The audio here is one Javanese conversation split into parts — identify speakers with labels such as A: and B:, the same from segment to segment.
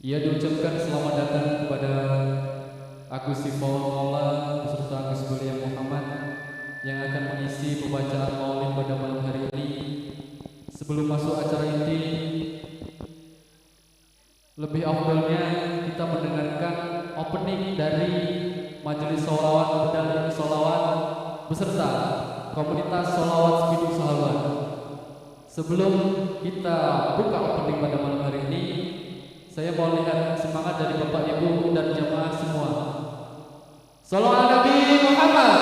A: Ia diucapkan selamat datang kepada Agus Sifol Maula beserta Agus Belia Muhammad yang akan mengisi pembacaan maulid pada malam hari ini. Sebelum masuk acara inti, lebih afdolnya kita mendengarkan opening dari Majelis Sholawat Bedal Sholawat beserta komunitas Sholawat Sepiduk Sahabat. Sebelum kita buka opening pada malam hari ini, saya mau lihat semangat dari Bapak Ibu dan jemaah semua. Sholawat Nabi Muhammad.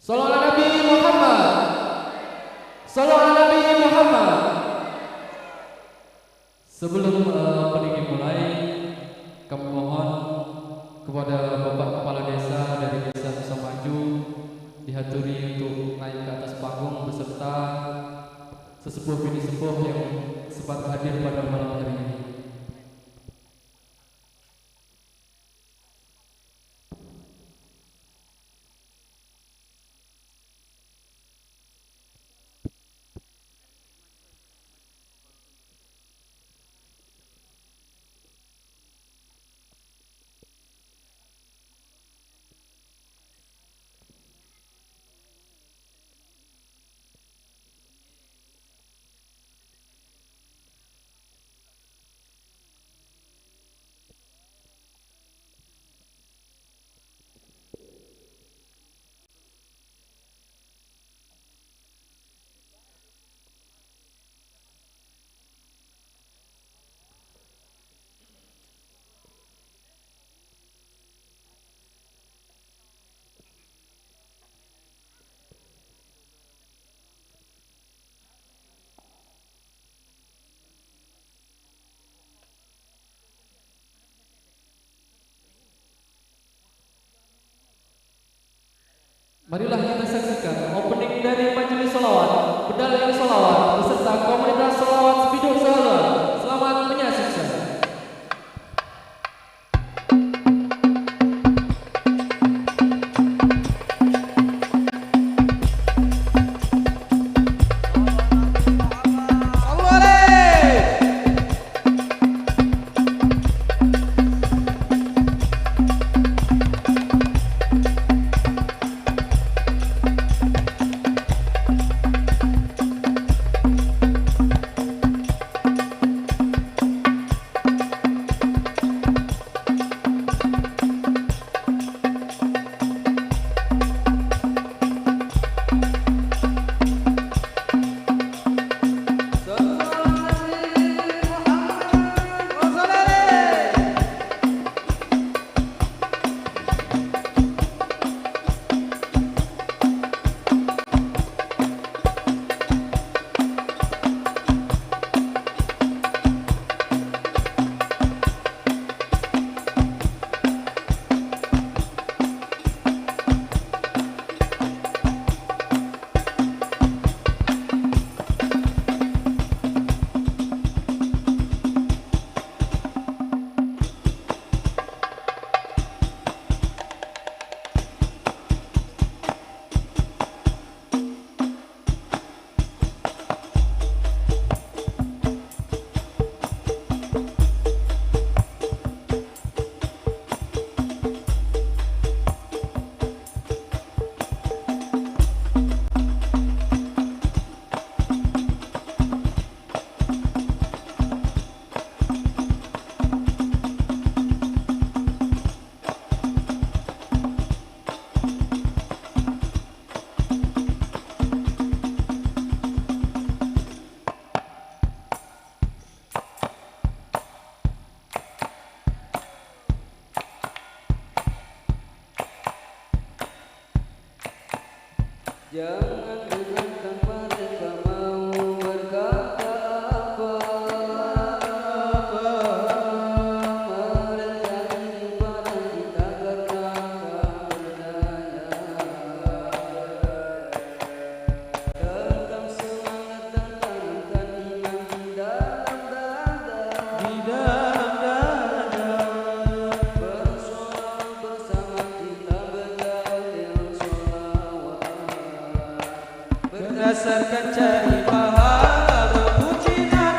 A: Sholawat Nabi Muhammad. Sholawat Nabi Muhammad. Sebelum opening dimulai, kami mohon kepada Bapak Kepala Desa dari Desa Nusa Maju dihaturi untuk naik ke atas panggung beserta sesepuh bini sepuh yang sempat hadir pada malam hari ini. Marilah kita saksikan opening dari Majelis Sholawat Bedal Sholawat beserta komunitas Sholawat Sepiduk Sahabat. Selamat menyaksikan.
B: Jangan berkata mereka mau berkata apa, mereka ingin pada kita karena tak berdaya. Tetap semangat dan tanamkan iman di dalam dada, di dalam dada. Bersolawat bersama kita bedal solawat.
C: Berdasarkan cari pahala memuji Nabi.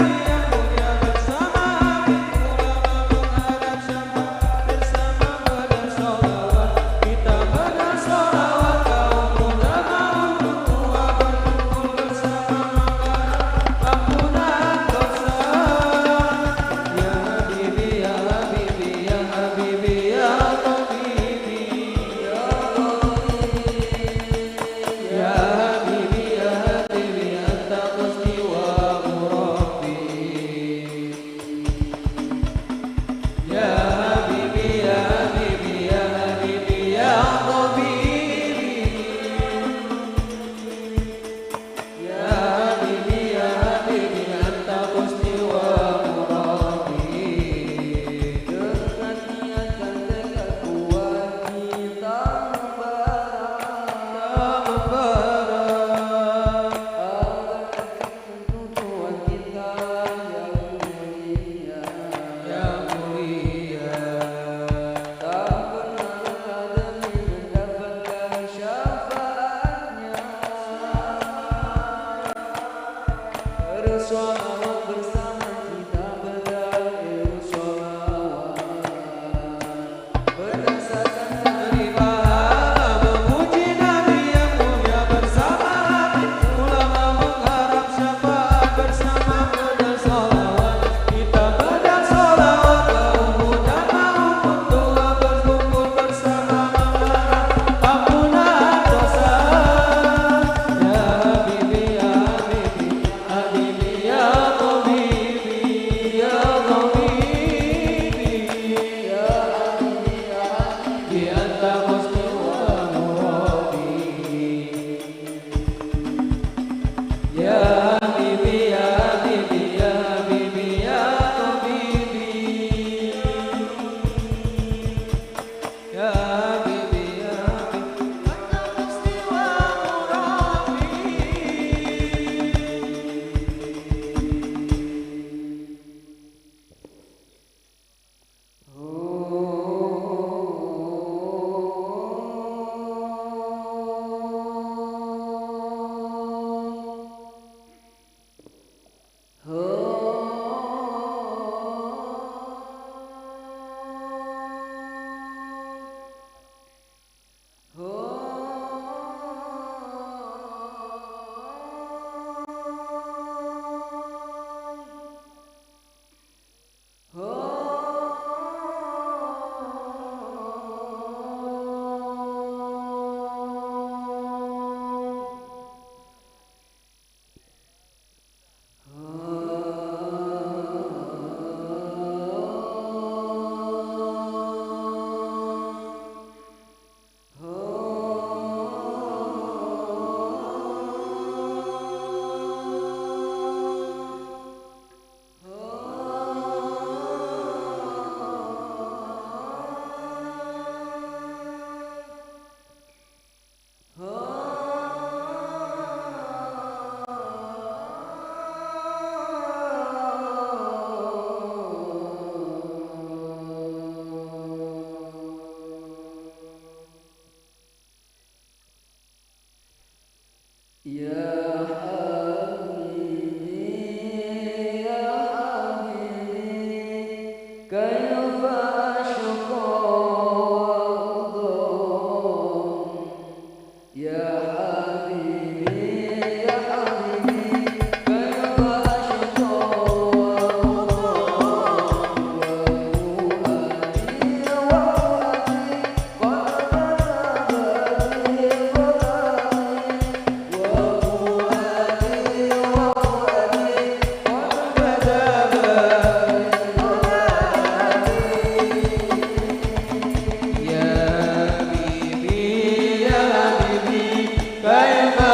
B: Bersolawat bersama kita berdalil sholawat. Berdasarkan dari pahala memuji Nabi yang mulia bersama hati ulama mengharap syafaat bersama bedal sholawat. Kita bedal sholawat kaum muda maupun tua berkumpul bersama mengharap ampunan dosa. Ya Habibi, ya Habibi, Habibi ya Tabibi, ya Tabibi, ya Habibi, ya Habibi, anta muslim wa murabi. Ya Habibi, ya Habibi, ya Habibi, ya Tabibi, ya Habibi, ya Habibi, anta muslim wa murabi. Ya Habibi, ya Habibi, kaifa ashqa wa udhum. Ya Habibi, ya Habibi, kaifa ashqa wa udhum. Wa fuadi, wa fuadi, qad balagha
C: Ya Habibi, ya Habibi, kaifa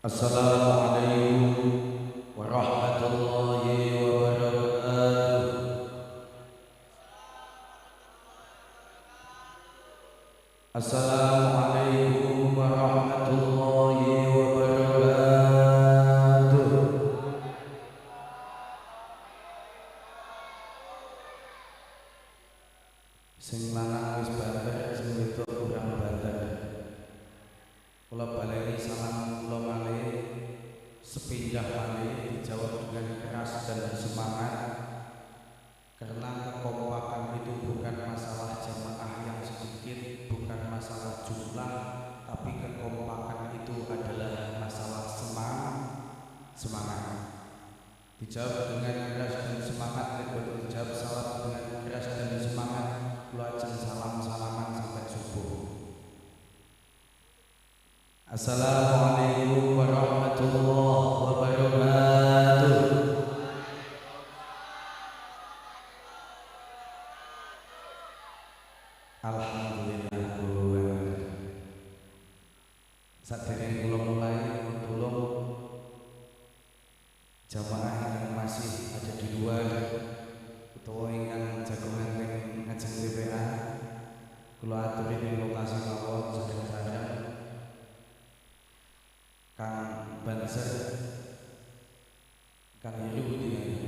C: Assalamualaikum warahmatullahi wabarakatuh. Assalamualaikum warahmatullahi wabarakatuh. Sing lanang wis banter, sing wedok kurang banter. Kula baleni salam kula malih sepindah malih dijawab dengan keras dan semangat, karena kekompakan itu bukan masalah jamaah yang sedikit, bukan masalah jumlah, tapi kekompakan itu adalah masalah semangat. Dijawab dengan keras dan semangat, nek boten dijawab salam dengan keras dan semangat, kula ajeng salam-salaman sampai subuh. Assalamualaikum warahmatullahi wabarakatuh. Alhamdulillah. Saderenge kula mulai, tolong jamaah yang masih ada di luar utawa ingkang jagongan teng ngajeng TPA, kula aturi ing lokasi mawon sedeng-sedeng. Kang Banser, Kang Heru Budi, Kang Heru.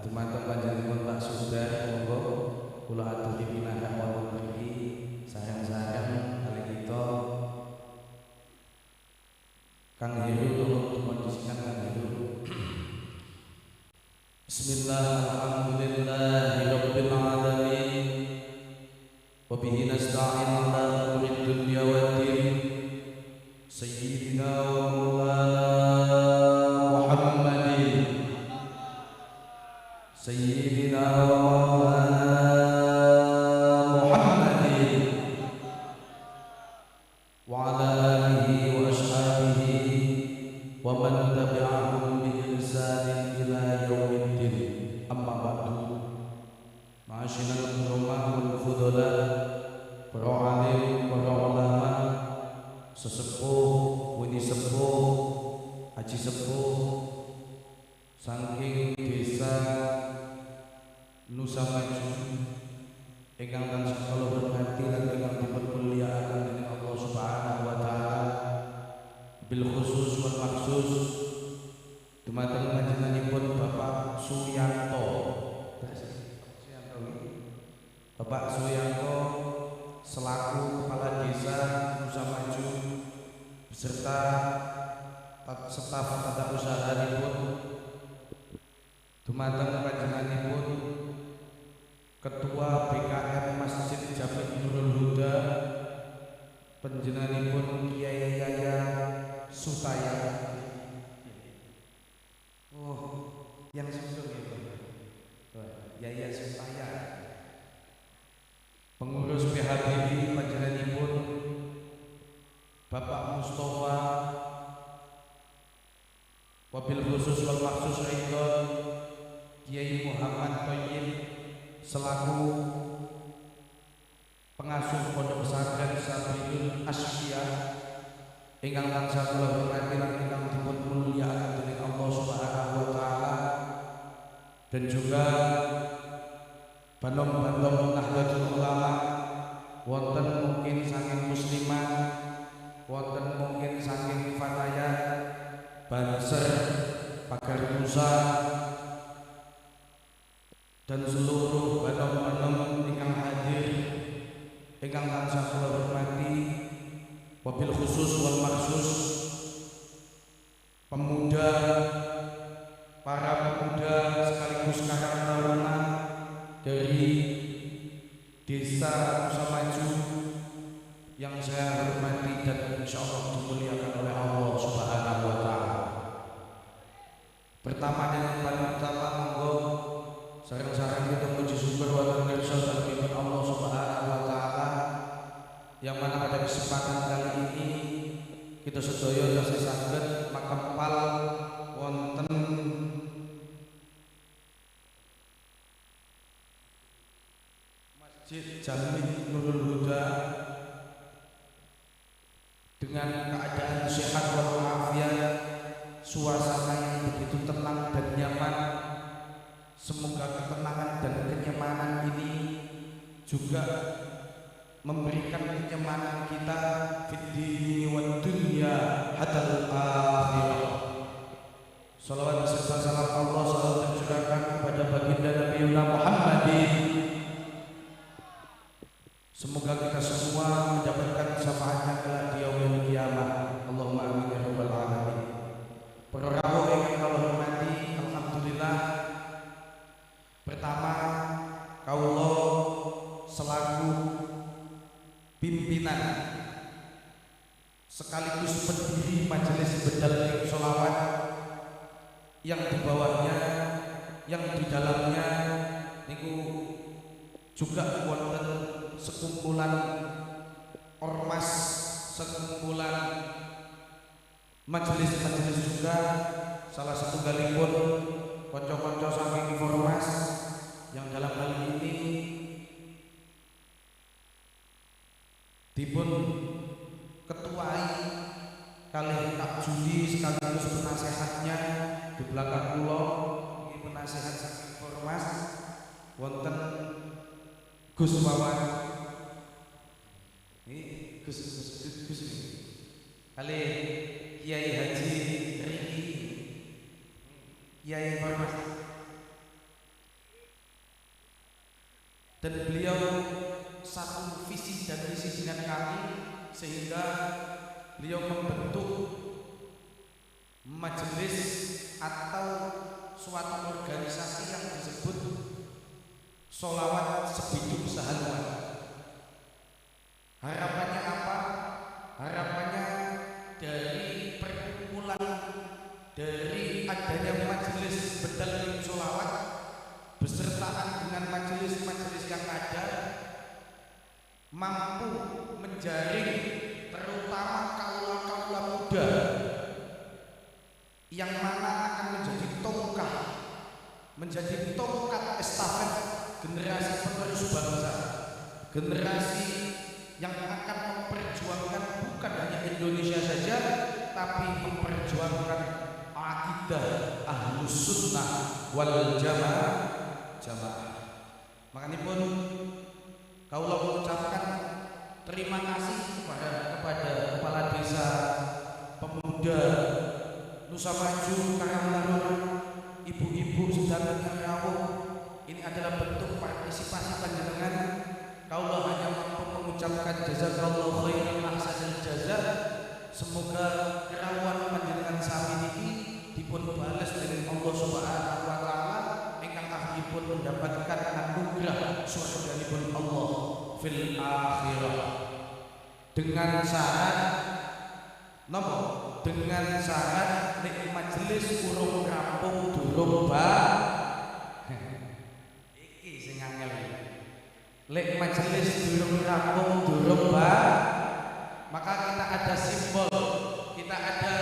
C: Dumateng panjenenganipun Pak Sudar, monggo kula aturi pinarak wonten mriki sareng-sareng kalih kita. Kang Heru tolong dikondisikan Kang Heru. Bismillah, alhamdulillahirabbil alamin. Wabihi nasta'in ala umurid dunya waddin. Sayyidina wa maulana Muhammadin, Sayyidina wa maulana Muhammadin, wa ala alihi wa ashabihi wa man tabi'ahum bi ihsanin ila yaumiddin. Amma ba'du. Ma'asyiral ulama wal fudhala, para alim, para ulama, sesepuh, wini sepuh, haji sepuh, saking desa Nusa Maju ingkang tansah kula hormati lan ingkang dipun mulyakaken dening Allah Subhanahu wa taala, bil khusus wal maksus dumateng panjenenganipun Bapak Suyanto. Bapak Suyanto selaku Kepala Desa Nusa Maju beserta staf tata usahanipun, dumateng panjenenganipun Ketua BKM Masjid Jami' Nurul Huda panjenenganipun Kiai Yaya Sutaya. Oh, yang sugeng ya Pak. Yaya Sutaya. Pengurus PHBI panjenenganipun Bapak Mustafa, wabil khusus wal maksus aidon Kiai Muhammad Thayyib selaku pengasuh Pondok Pesantren Sabilul Asfiyah ingkang tansah kula hormati lan ingkang dipun mulyakaken dening Allah Subhanahu wa taala, dan juga banom-banom Nahdlatul Ulama wonten mungkin saking muslimat, wonten mungkin saking fatayat, Banser, Pagar Musa, dan seluruh banom-banom ingkang hadir ingkang tansah kula hormati, wabil khusus wal maksus pemuda, para pemuda sekaligus karang taruna dari desa Nusa Maju yang saya hormati dan insya Allah dimuliakan oleh Allah Subhanahu wa taala. Pertama dan yang paling utama, monggo sareng-sareng kita puji syukur wonten ngarsa dhatenipun Allah Subhanahu wa taala, yang mana pada kesempatan kali ini kita sedaya tasih saged makempal wonten Masjid Jami Nurul Huda dengan keadaan sehat walafiat, suasana yang begitu tenang dan nyaman. Semoga ketenangan dan kenyamanan ini juga memberikan kenyamanan kita fid dini wad dunya hatal akhirah. Salawat beserta salam Allah selalu tercurahkan kepada baginda Nabi Muhammadin. Semoga kita semua mendapatkan syafaatnya kelak di yaumil kiamah. Allahumma amin ya rabbal alamin. Para rawuh ingkang kula hormati, alhamdulillah. Pertama, kawula selaku pimpinan sekaligus pendiri Majelis Bedal ing Sholawat yang di bawahnya, yang di dalamnya niku juga wonten sekumpulan ormas, sekumpulan majelis-majelis juga. Salah satunggalipun kanca-kanca saking ormas yang dalam hal ini dipun ketuai kalih Kak Juli sekaligus penasehatnya di belakang kula. Ini penasehat saking ormas wonten Gus Wawan. Ini Gus Gus Gus, Gus. Kalih Kiai Haji Riki, Kiai Ormas, dan beliau satu visi dan misi dengan kami, sehingga beliau membentuk majelis atau suatu organisasi yang disebut Sholawat Sebiduk Sehaluan. Harapannya apa? Harapannya dari perkumpulan, dari adanya majelis bedal sholawat besertaan dengan majelis-majelis yang ada, mampu menjaring terutama kaula-kaula muda yang mana akan menjadi tongkat, menjadi tongkat estafet generasi penerus bangsa, generasi yang akan memperjuangkan bukan hanya Indonesia saja, tapi memperjuangkan akidah Ahlus Sunnah wal Jamaah. Makanya pun kaulah mengucapkan terima kasih kepada kepala desa, pemuda Nusa Maju, Karang Taruna, ibu-ibu sedang rawuh. Ini adalah bentuk partisipasi panjenengan. Kaulah hanya mampu mengucapkan jazakallahu khairan ahsanal jaza. Semoga kerawuhan panjenengan sami niki dipun bales dening Allah Subhanahu wa taala ingkang akhiripun mendapatkan anugerah surganipun Allah fil akhirah. Dengan syarat napa? Dengan syarat nek majelis urung rampung durung ba. Iki sing angel. Lek majelis durung rampung durung ba, maka kita ada simbol, kita ada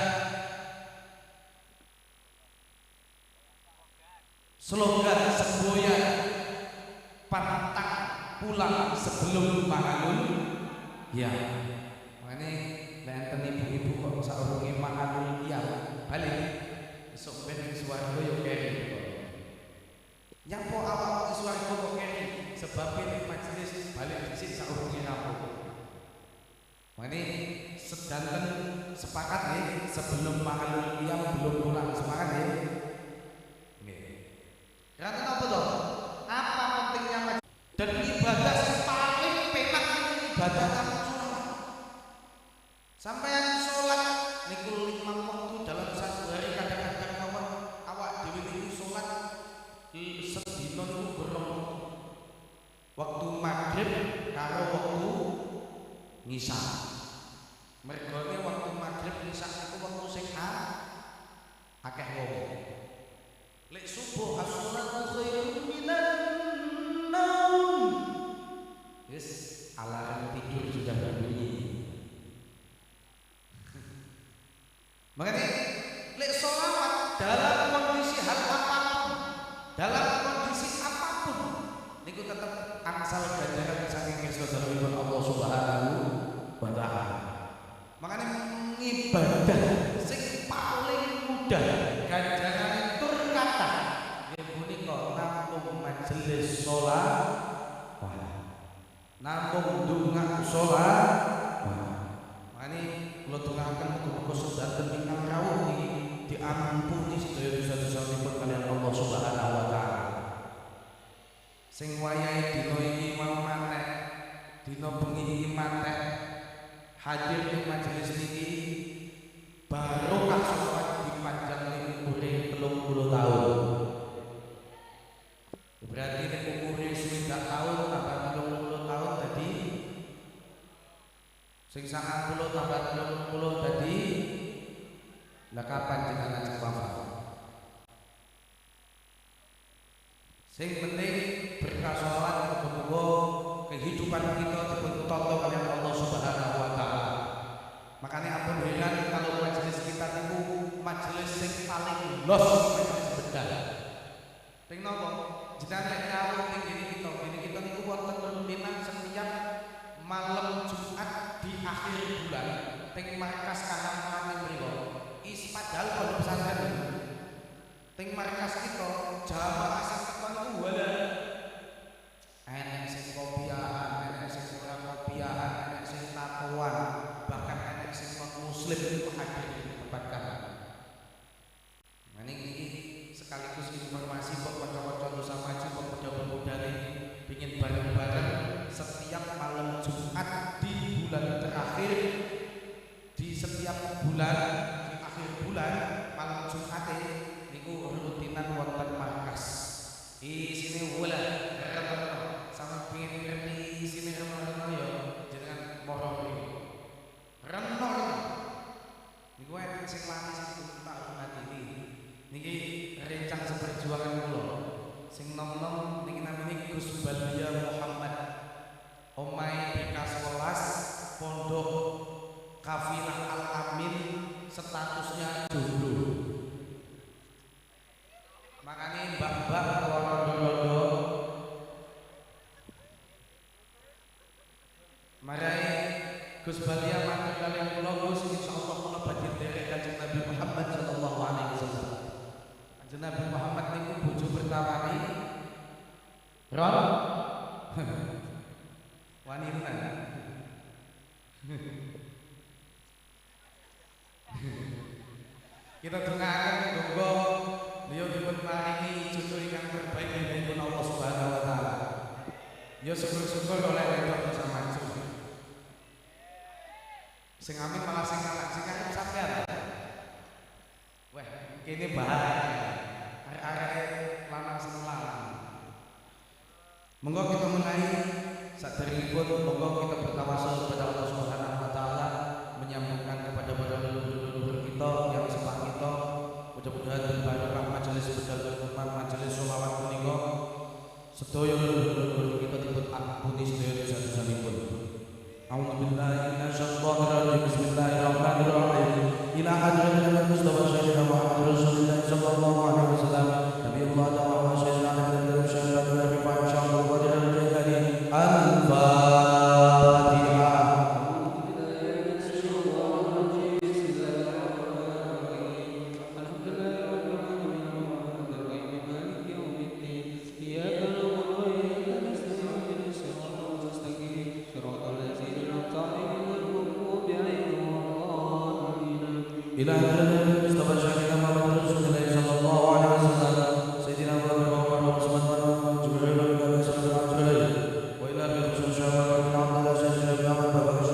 C: slogan semboyan pantang pulang sebelum mahalul ya. Makanya lek enten ibu-ibu kok saurunge mahalul ya balik esuk ben ing swarga yo keri. Nyapo awak ing swarga kok keri? Sebab nek majelis balik dhisik saurunge rampung. Makanya sedanten sepakat nih, sebelum mahalul qiyam belum pulang, sepakat nih. Nggih. Karena apa toh? Apa pentingnya majelis? Dan ibadah sing paling penak ibadah kamu sholat. Sampeyan sholat niku 5 waktu dalam satu hari, kadang-kadang mawon awak dhewe niku sholat sedina niku berong waktu maghrib karo waktu ngisa. Mergone waktu maghrib ngisa niku waktu sing akeh wong. Lek subuh as-sholatu khairum minan naum. Yes, alarm tidur sudah berbunyi. Makanya lek sholawat dalam kondisi hal apapun, dalam kondisi apapun niku tetep angsal ganjaran saking ngarsa Allah Subhanahu wa taala. Makane ngibadah sing paling mudah ganjarane tur kathah nggih punika namung majelis sholawat, namung ndonga sholawat. Makane kula dongaaken muga-muga sedanten ingkang rawuh niki diampuni sedaya dosa-dosanipun kaliyan Allah Subhanahu wa taala. Sing wayahe dina iki mau matek, dina bengi iki matek, hadir ing majelis niki barokah sholawat dipanjangne umure 30 tahun. Berarti nek umure 60 tahun tambah 30 tahun dadi sing 90 tambah 30 dadi lah kapan jenengan ajeng wafat. Sing penting berkah sholawat muga-muga kehidupan kita dipun tata kaliyan Allah Subhanahu wa taala. Makanya ampun heran kalau majelis kita niku majelis sing paling los, majelis bedal. Ping napa? Jenengan nek rawuh ning ngene kita, ngene kita niku wonten rutinan setiap malam Jumat di akhir bulan teng markas kanan mriku. Is padahal pondok pesantren. Teng markas kita jamaah sing teko niku wala enek sing kopiahan, enek sing ora kopiahan, enek sing tatoan, bahkan enek sing non muslim itu hadir di tempat kami. Nah ini sekaligus informasi buat kanca-kanca Nusa Maju, pemuda-pemuda ini pingin bareng-bareng setiap malam Jumat di bulan terakhir, di setiap bulan di akhir bulan malam Jumat niku rutinan wonten markas. Isine wala sama pingin ngerti isine reno-reno ya jenengan moro mriki. Reno niku enten sing lanang sing tak hormati niki. Niki rencang seperjuangan kula. Sing nom-nom niki namine Gus Balia Muhammad. Omahe BK 11 Pondok Kafilah Al Amin, statusnya jomblo. Makane mbak-mbak atau rondo-rondo marai Gus Balia matur kaliyan kula, Gus insyaallah kula badhe nderek Kanjeng Nabi Muhammad sallallahu alaihi wasallam. Kanjeng Nabi Muhammad niku bojo pertamane Ron wani tenan. Kita dongaaken muga beliau dipun paringi cucu ingkang terbaik dipun Allah Subhanahu wa taala. Ya syukur-syukur oleh wedok bisa maju. Sing amin malah sing kalah, sing arep sampean. Wah, kene bahaya. Arek-arek lanang seneng lanang. Monggo kita mulai saderengipun monggo kita bertawasul kepada Allah Subhanahu wa taala, menyambungkan kepada para leluhur kita yang sepah kita. Mudah-mudahan barokah majelis bedal berteman majelis sholawat punika sedaya leluhur kita dipun ampuni sedaya dosa-dosanipun. A'udzubillahi minasyaitonir rajim. Bismillahirrahmanirrahim. Ila hadratil Mustafa sayyidina Muhammad Rasulullah sallallahu alaihi wasallam nabiyullah wa sayyidina Nabi sallallahu alaihi wasallam Al-Fatihah. إلى المصطفى سيدنا محمد رسول الله صلى الله عليه وسلم سيدنا أبو بكر وعمر وعثمان وجبريل وميكائيل وإلى أبي بكر بن عبد الله سيدنا أبي عمر بن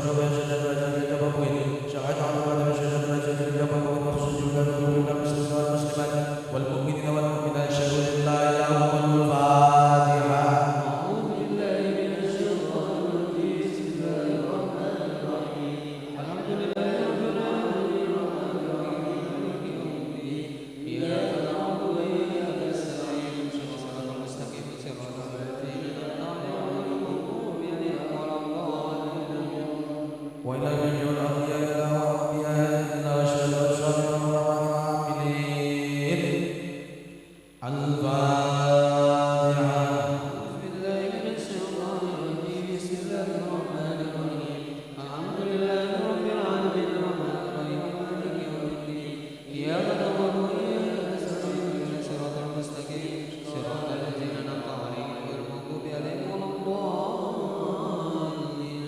C: والمؤمنين والمؤمنات شهدوا أن لا إله إلا الله. الفاتحة.
B: أعوذ بالله من الشيطان الرجيم. بسم الله الرحمن الرحيم. الحمد لله رب العالمين الرحمن الرحيم مالك يوم الدين إياك نعبد وإياك نستعين اهدنا الصراط المستقيم صراط الذين أنعمت عليهم غير المغضوب عليهم
C: وإلى الأنبياء والأنبياء الفاتحة.
B: أعوذ بالله من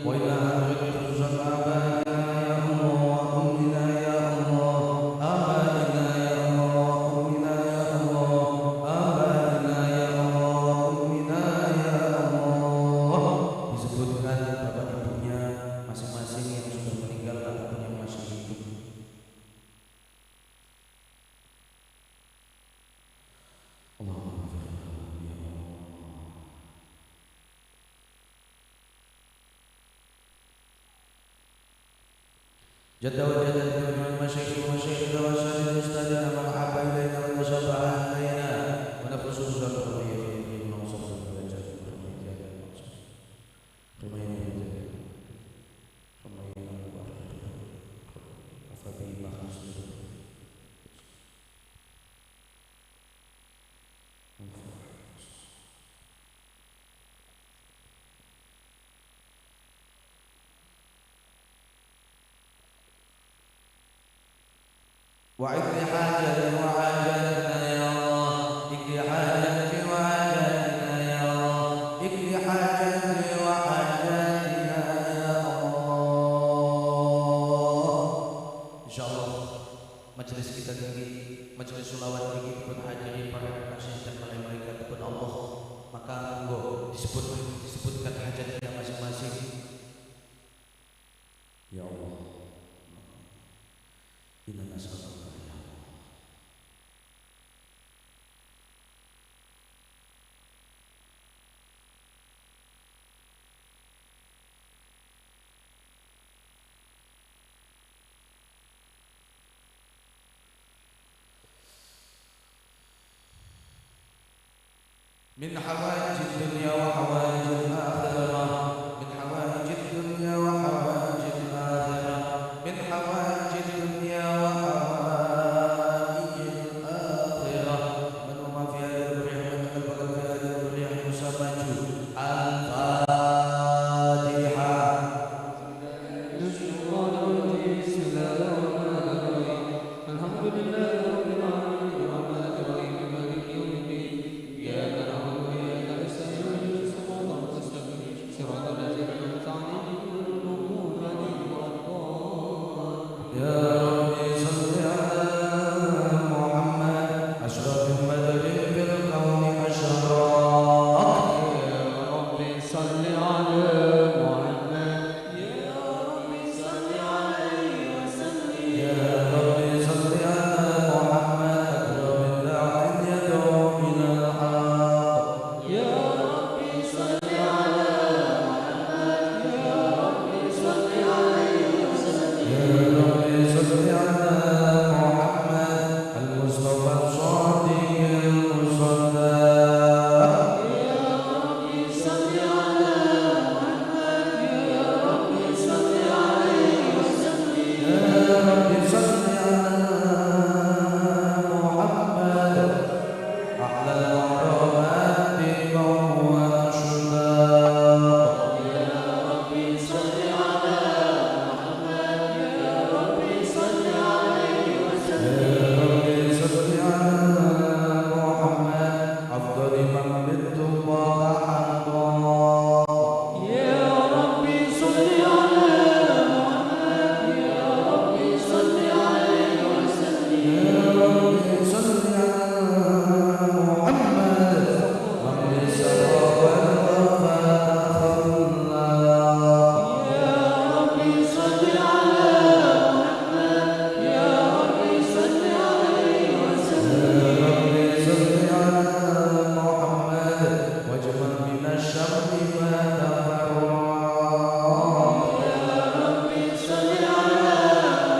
C: وإلى حضرة خصوصا آبائنا يا الله وأمنا يا الله، آبائنا يا الله وأمنا يا الله، آبائنا يا الله وأمنا ya Allah. Disebutkan bapak ibunya masing-masing yang sudah meninggal ataupun yang masih hidup. Allahumma ya Allah. جد وجدت من مشايخ ومشايخ وأساتذة أستاذنا من أحب إلينا وتشبع علينا ونخصوص وعد حاجة وحاجتنا يا الله، اقضي حاجتي وحاجتنا يا الله، اقضي حاجتي وحاجتنا يا Allah. Insyaallah majelis kita tinggi, majelis sholawat tinggi pun hadiri para kekasih dan malaikat pun Allah. Maka monggo disebutkan hajatnya masing-masing. Ya Allah, inna nas'aluka ya Allah. من حوائج الدنيا وحوائج الآخرة، من حوائج الدنيا وحوائج الآخرة، من حوائج الدنيا وحوائج الآخرة. من ما في هذه الريح من قلبك في هذه الريح مسمى الفاتحة.
B: الحمد لله رب العالمين الرحمن الرحيم مالك يوم الدين إياك نعبد وإياك نستعين اهدنا الصراط المستقيم صراط الذين أنعمت عليهم غير المغضوب عليهم ولا الضالين.
C: يا رب صل على محمد أشرف بدر في الكون أشراق.
B: يا رب صل على محمد، يا رب صل عليه وسلم.
C: يا رب صل على محمد أكرم داع يدعو إلى الحق.
B: يا رب صل على محمد، يا رب صل عليه وسلم.
C: يا رب صل على محمد المصطفى الصادق المصدق.
B: يا رب صل على محمد، يا رب صل عليه وسلم.
C: يا رب صل على محمد أحلى المقامات وهو أشداق.
B: يا رب صل على محمد، يا رب صل عليه وسلم.
C: يا رب صل على محمد أفضل من بالتقى تحقق.
B: يا رب صل على محمد، يا رب صل عليه وسلم.
C: يا رب صل على محمد من بالسرى والوفا تخلق.
B: يا رب صل على محمد، يا رب صل عليه وسلم.
C: يا رب صل على محمد واجمع من الشر ما تفرق.
B: يا رب صل على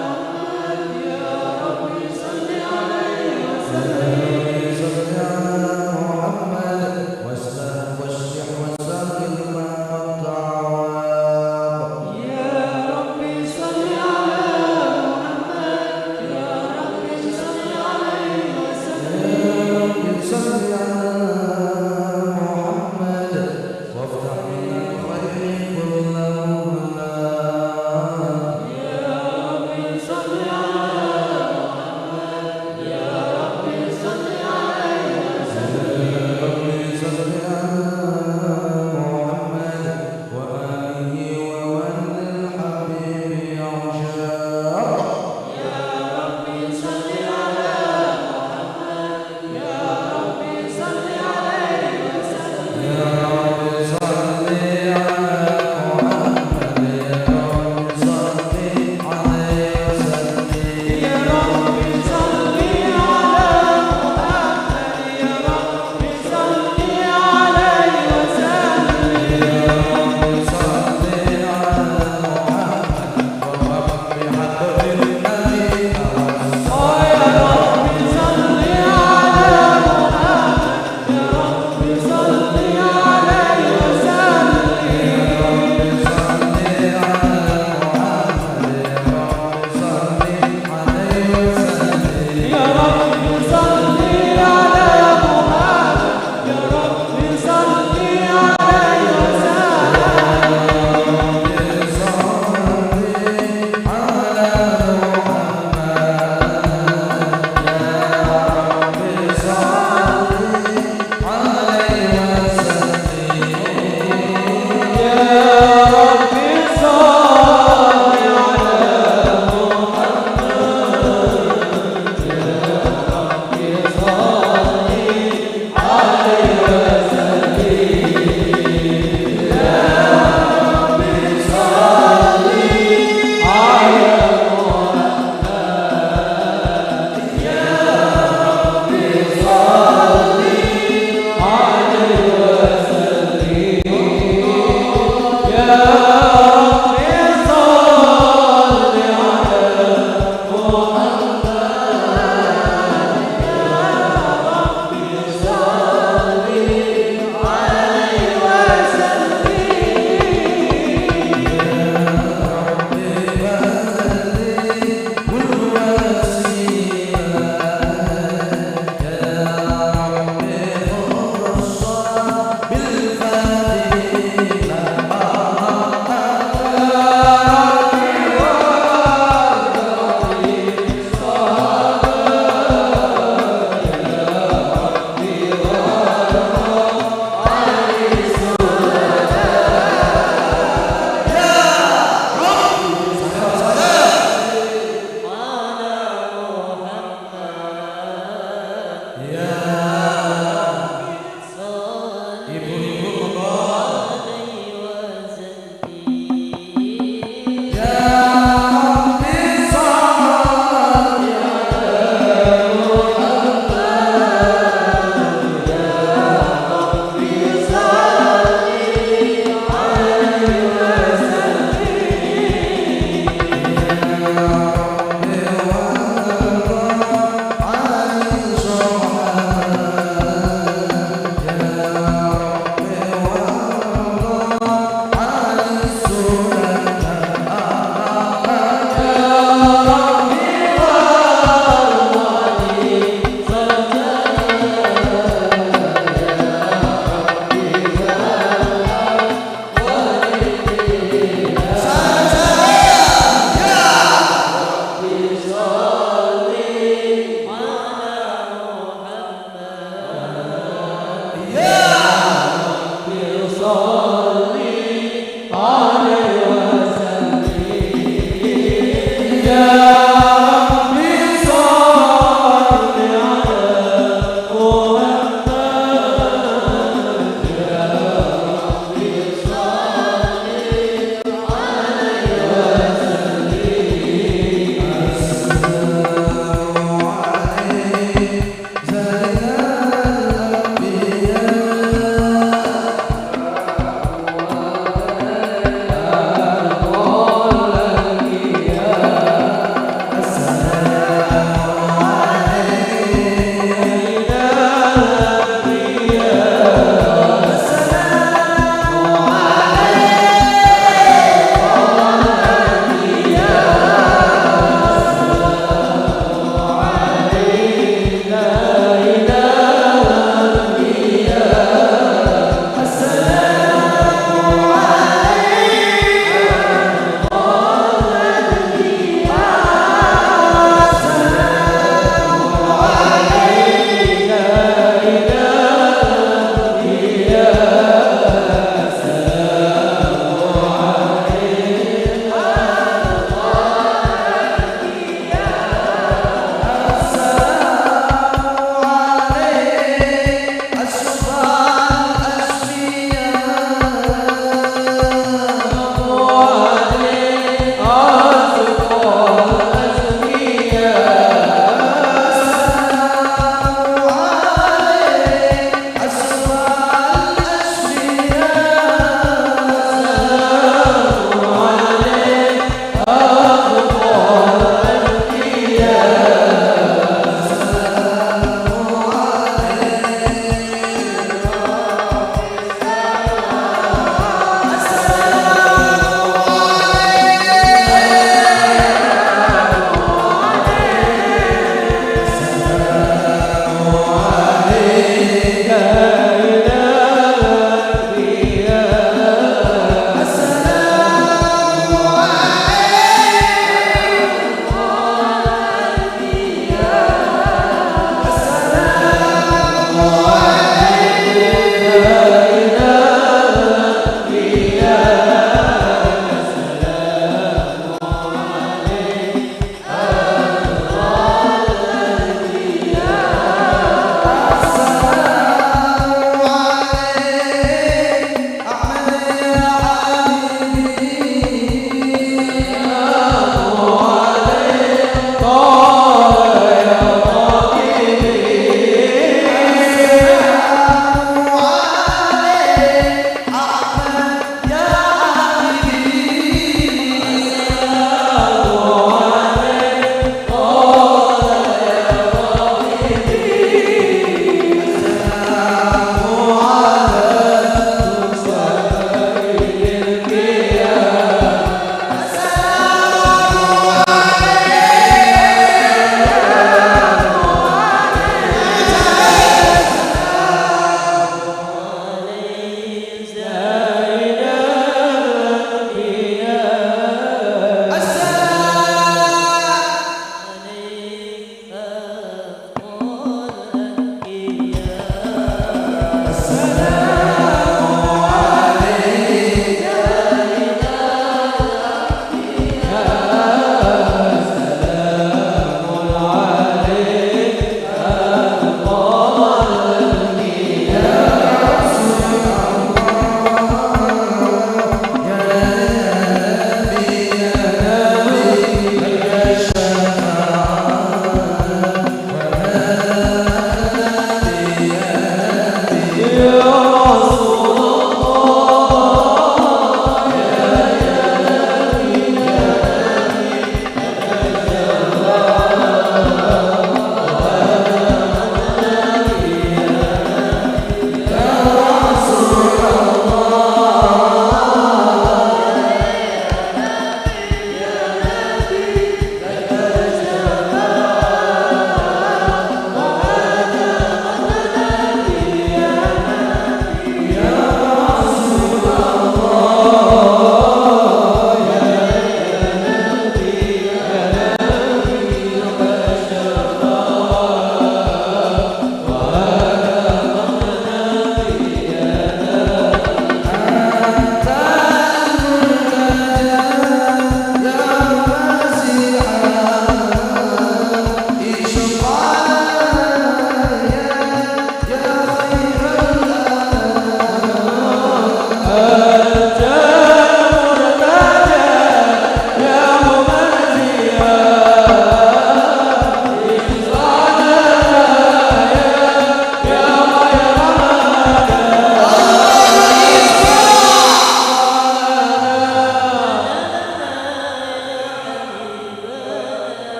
B: محمد، يا رب صل عليه وسلم.
C: يا رب صل على محمد واشرح وسهل ما قد تعاق.
B: يا رب صل على محمد، يا رب صل عليه وسلم.
C: يا رب صل على محمد وافتح من الخير كل مغلاق.
B: يا رب صل على محمد، يا رب صل عليه وسلم.
C: يا رب صل على محمد وآله ومن بالفاتحة.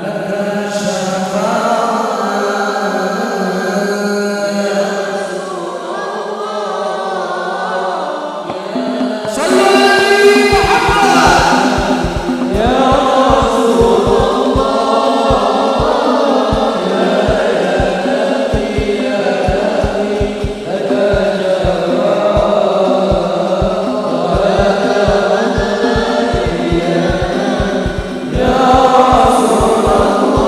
C: لك شفاعة. صلوا على النبي محمد.
B: يا رسول الله يا نبي يا نبي لك شفاعة ولك مدد يا رسول الله.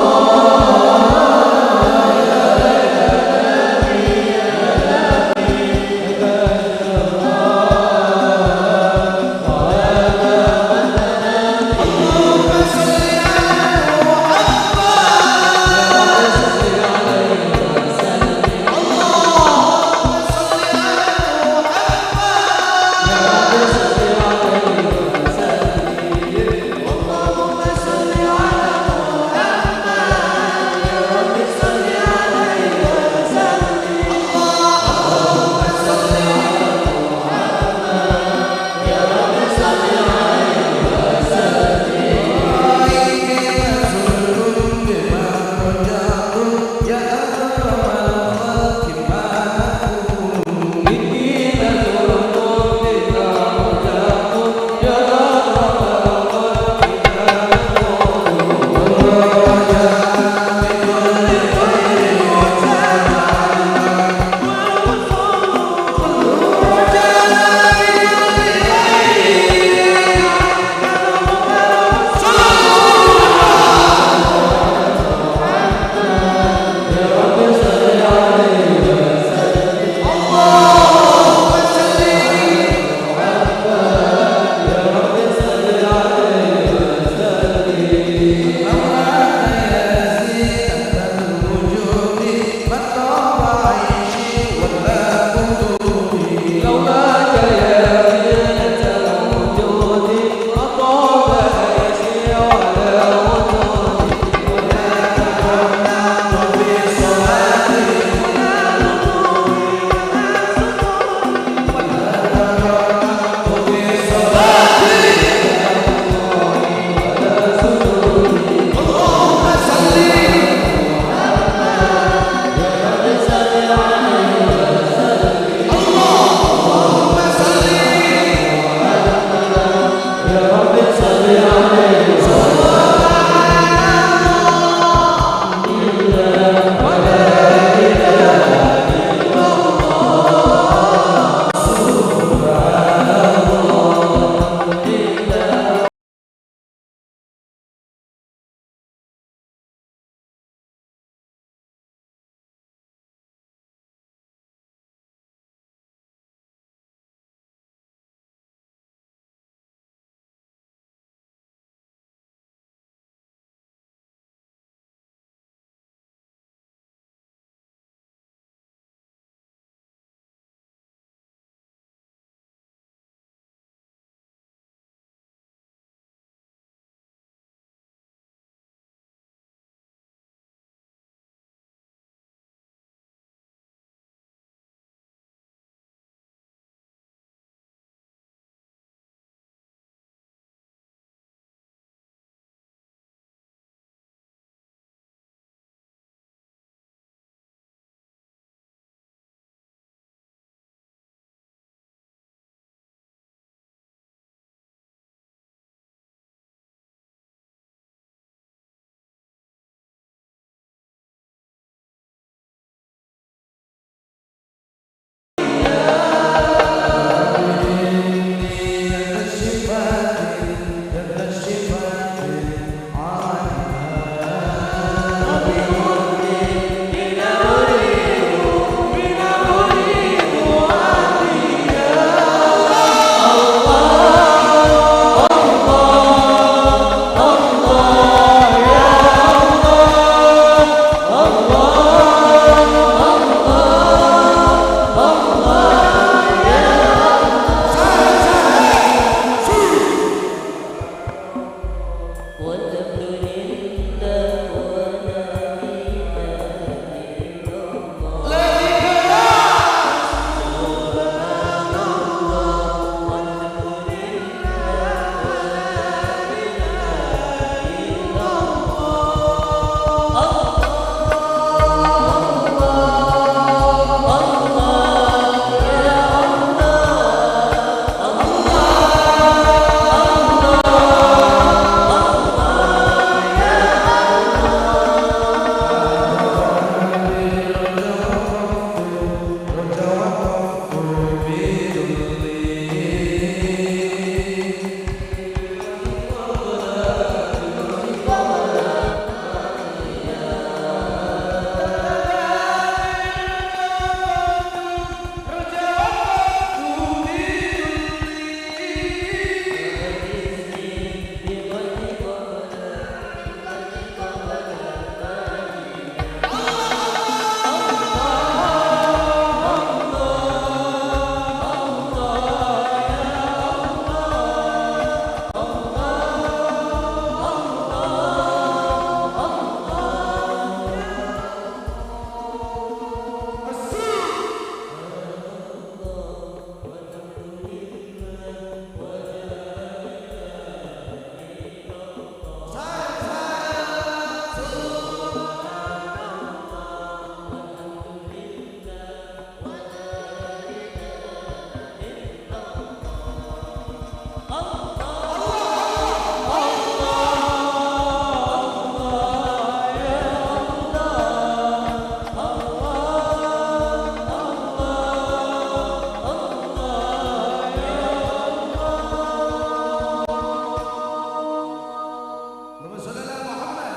C: Allahumma sholli ala Muhammad.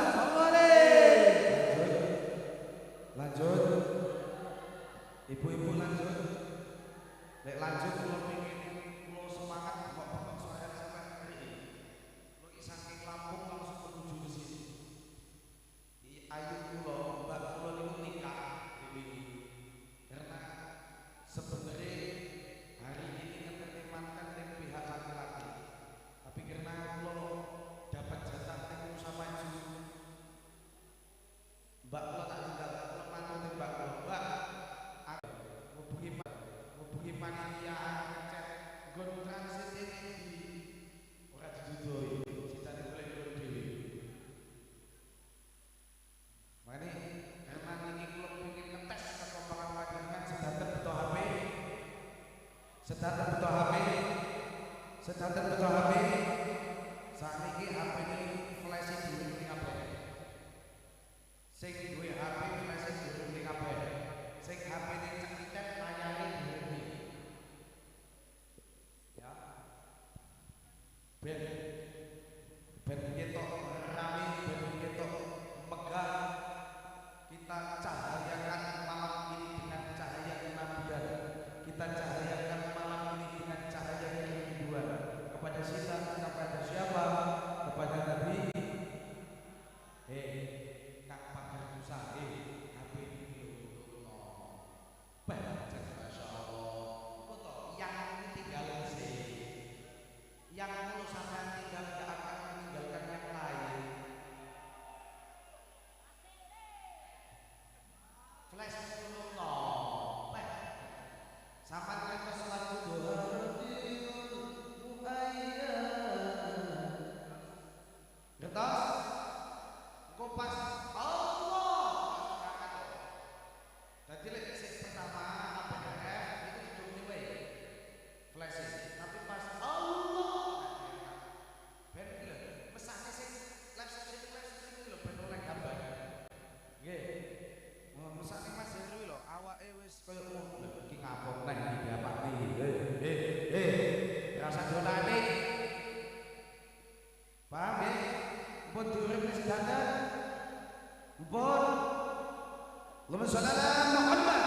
C: Lanjut. Lanjut. Ibu-ibu lanjut. Lek lanjut kula pengin kula semangat bengok-bengok suara sampai mriki. Kula iki saking Lampung langsung menuju ke sini. Iki ayu kula, mbak kula niku nikah wingi. Karena sebenarnya hari ini ngeteni mankan ning pihak laki-laki. Tapi karena kula dapat jatah ning Nusa Maju, mbak kula tak tinggal, kula mantu ning mbak kula, mbak aku ngubungi panitia ngecek nggon transit ini di ora didudoi, sitane golek nggon dhewe. Makane karena niki kula pengin ngetes kekompakan panjenengan sedanten beto HP. Sedanten beto HP. Sedanten beto HP. Sakniki HP niki flash diuripne kabeh. Sing duwe HP flash diuripne kabeh. Sing HP-ne cekitet layare diuripne. Ya. Ben ben ketok rame, ben ketok megah. Kita cahayakan malam ini dengan cahaya kenabian. Kita cahayakan malam ini dengan cahaya kerinduan. Kepada siapa? Kepada siapa? Kepada Nabi. Kang Pagar Musa, HP iki lho. Bah, Masya Allah. Kok toh yang ini tinggal sih. Yang ngono sampean tinggal tidak akan meninggalkan yang lain. Flash dulu no. Bah. Sampean ngertos lagu doa. Ngertos? Engko pas Allah. Dadi lek sing pertama ABF itu hidupne wae. Flash. Tapi pas Allah ben iki lho, mesake sing live sing lho ben oleh gambar. Nggih. Oh, mesake Mas Heru lho, awake wis koyo ngono. Lho iki ngapok neh iki diapakne iki. Rasa dolane. Paham nggih? Mpun diuripne sedanten. Mpun. Allahumma sholli ala Muhammad.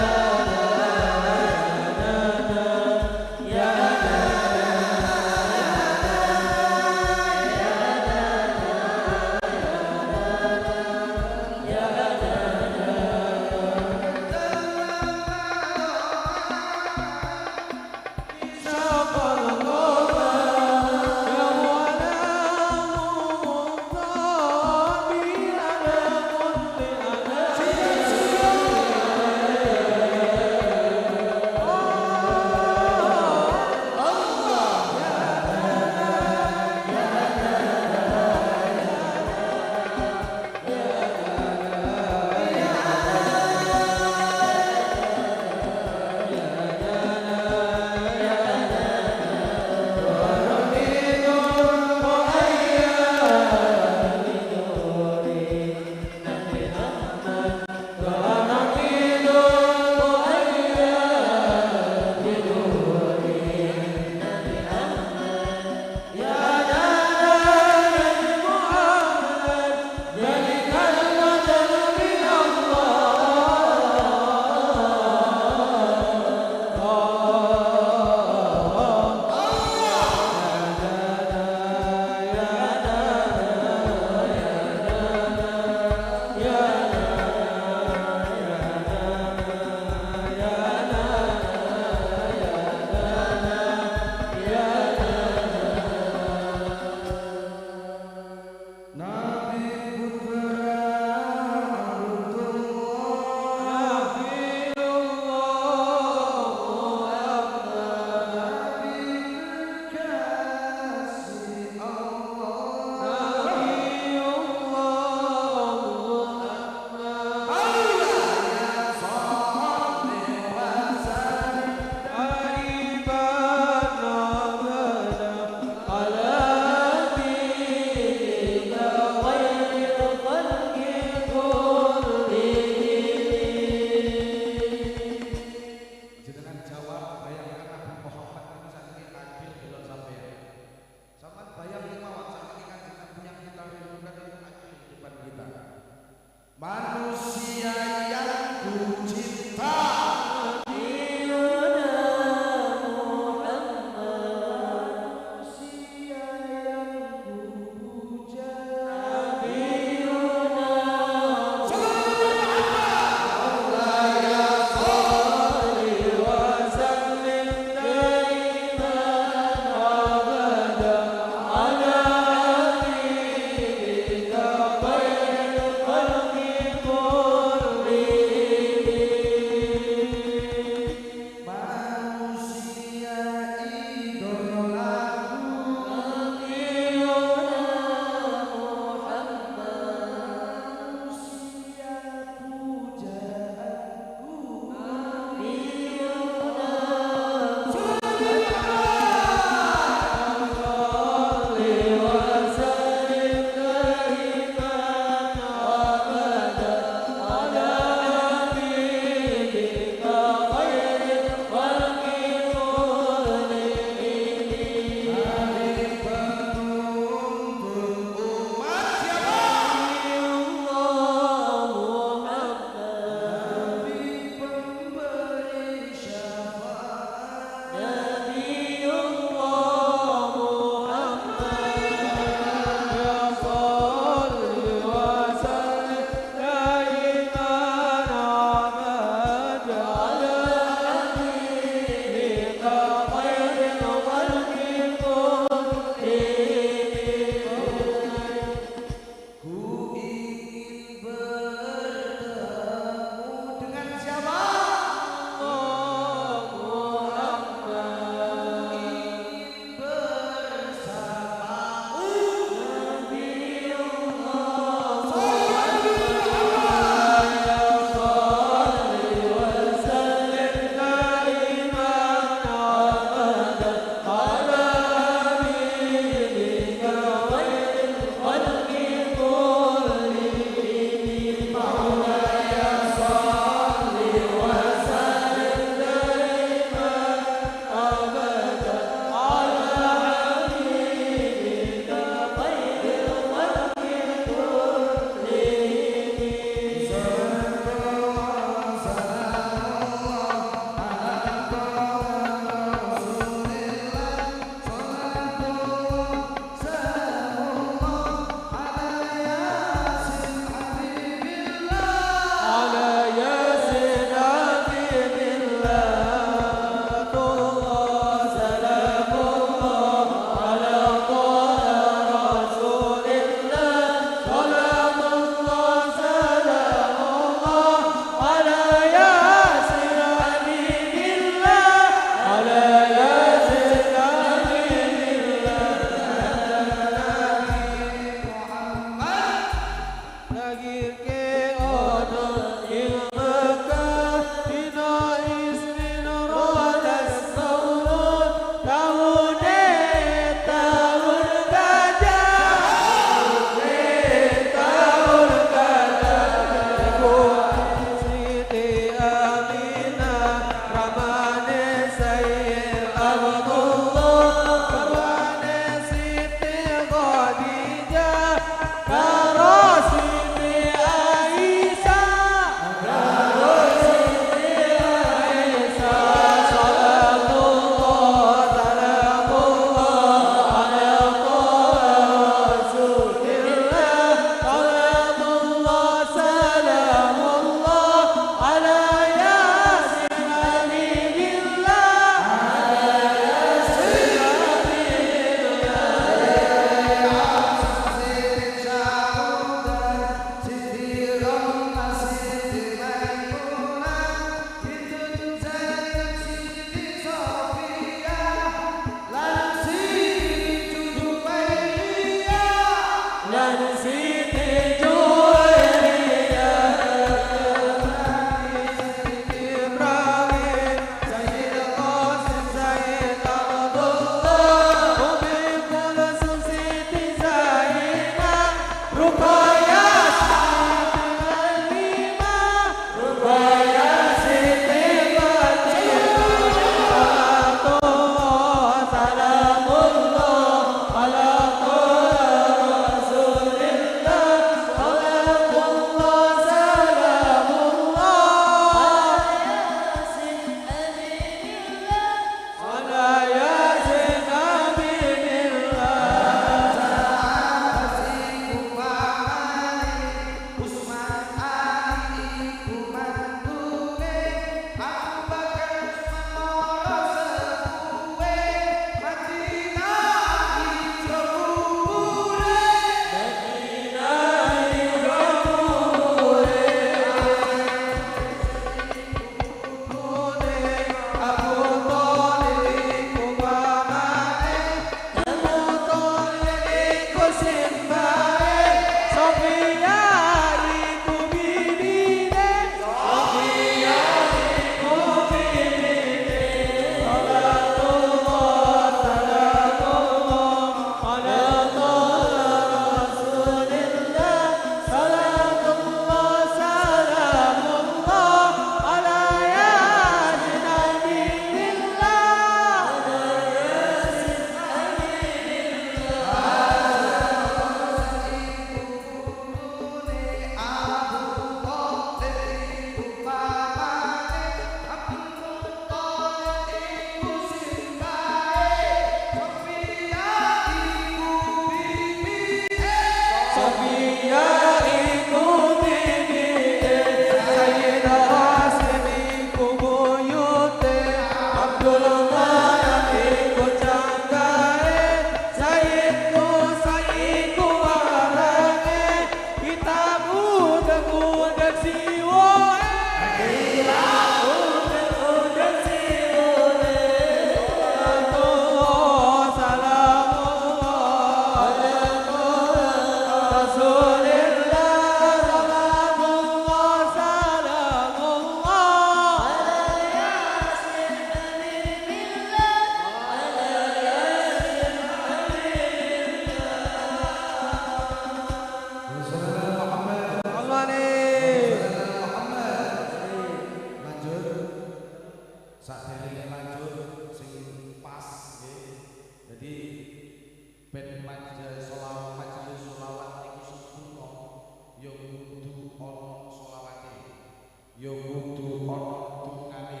C: ya kudu ana dungane.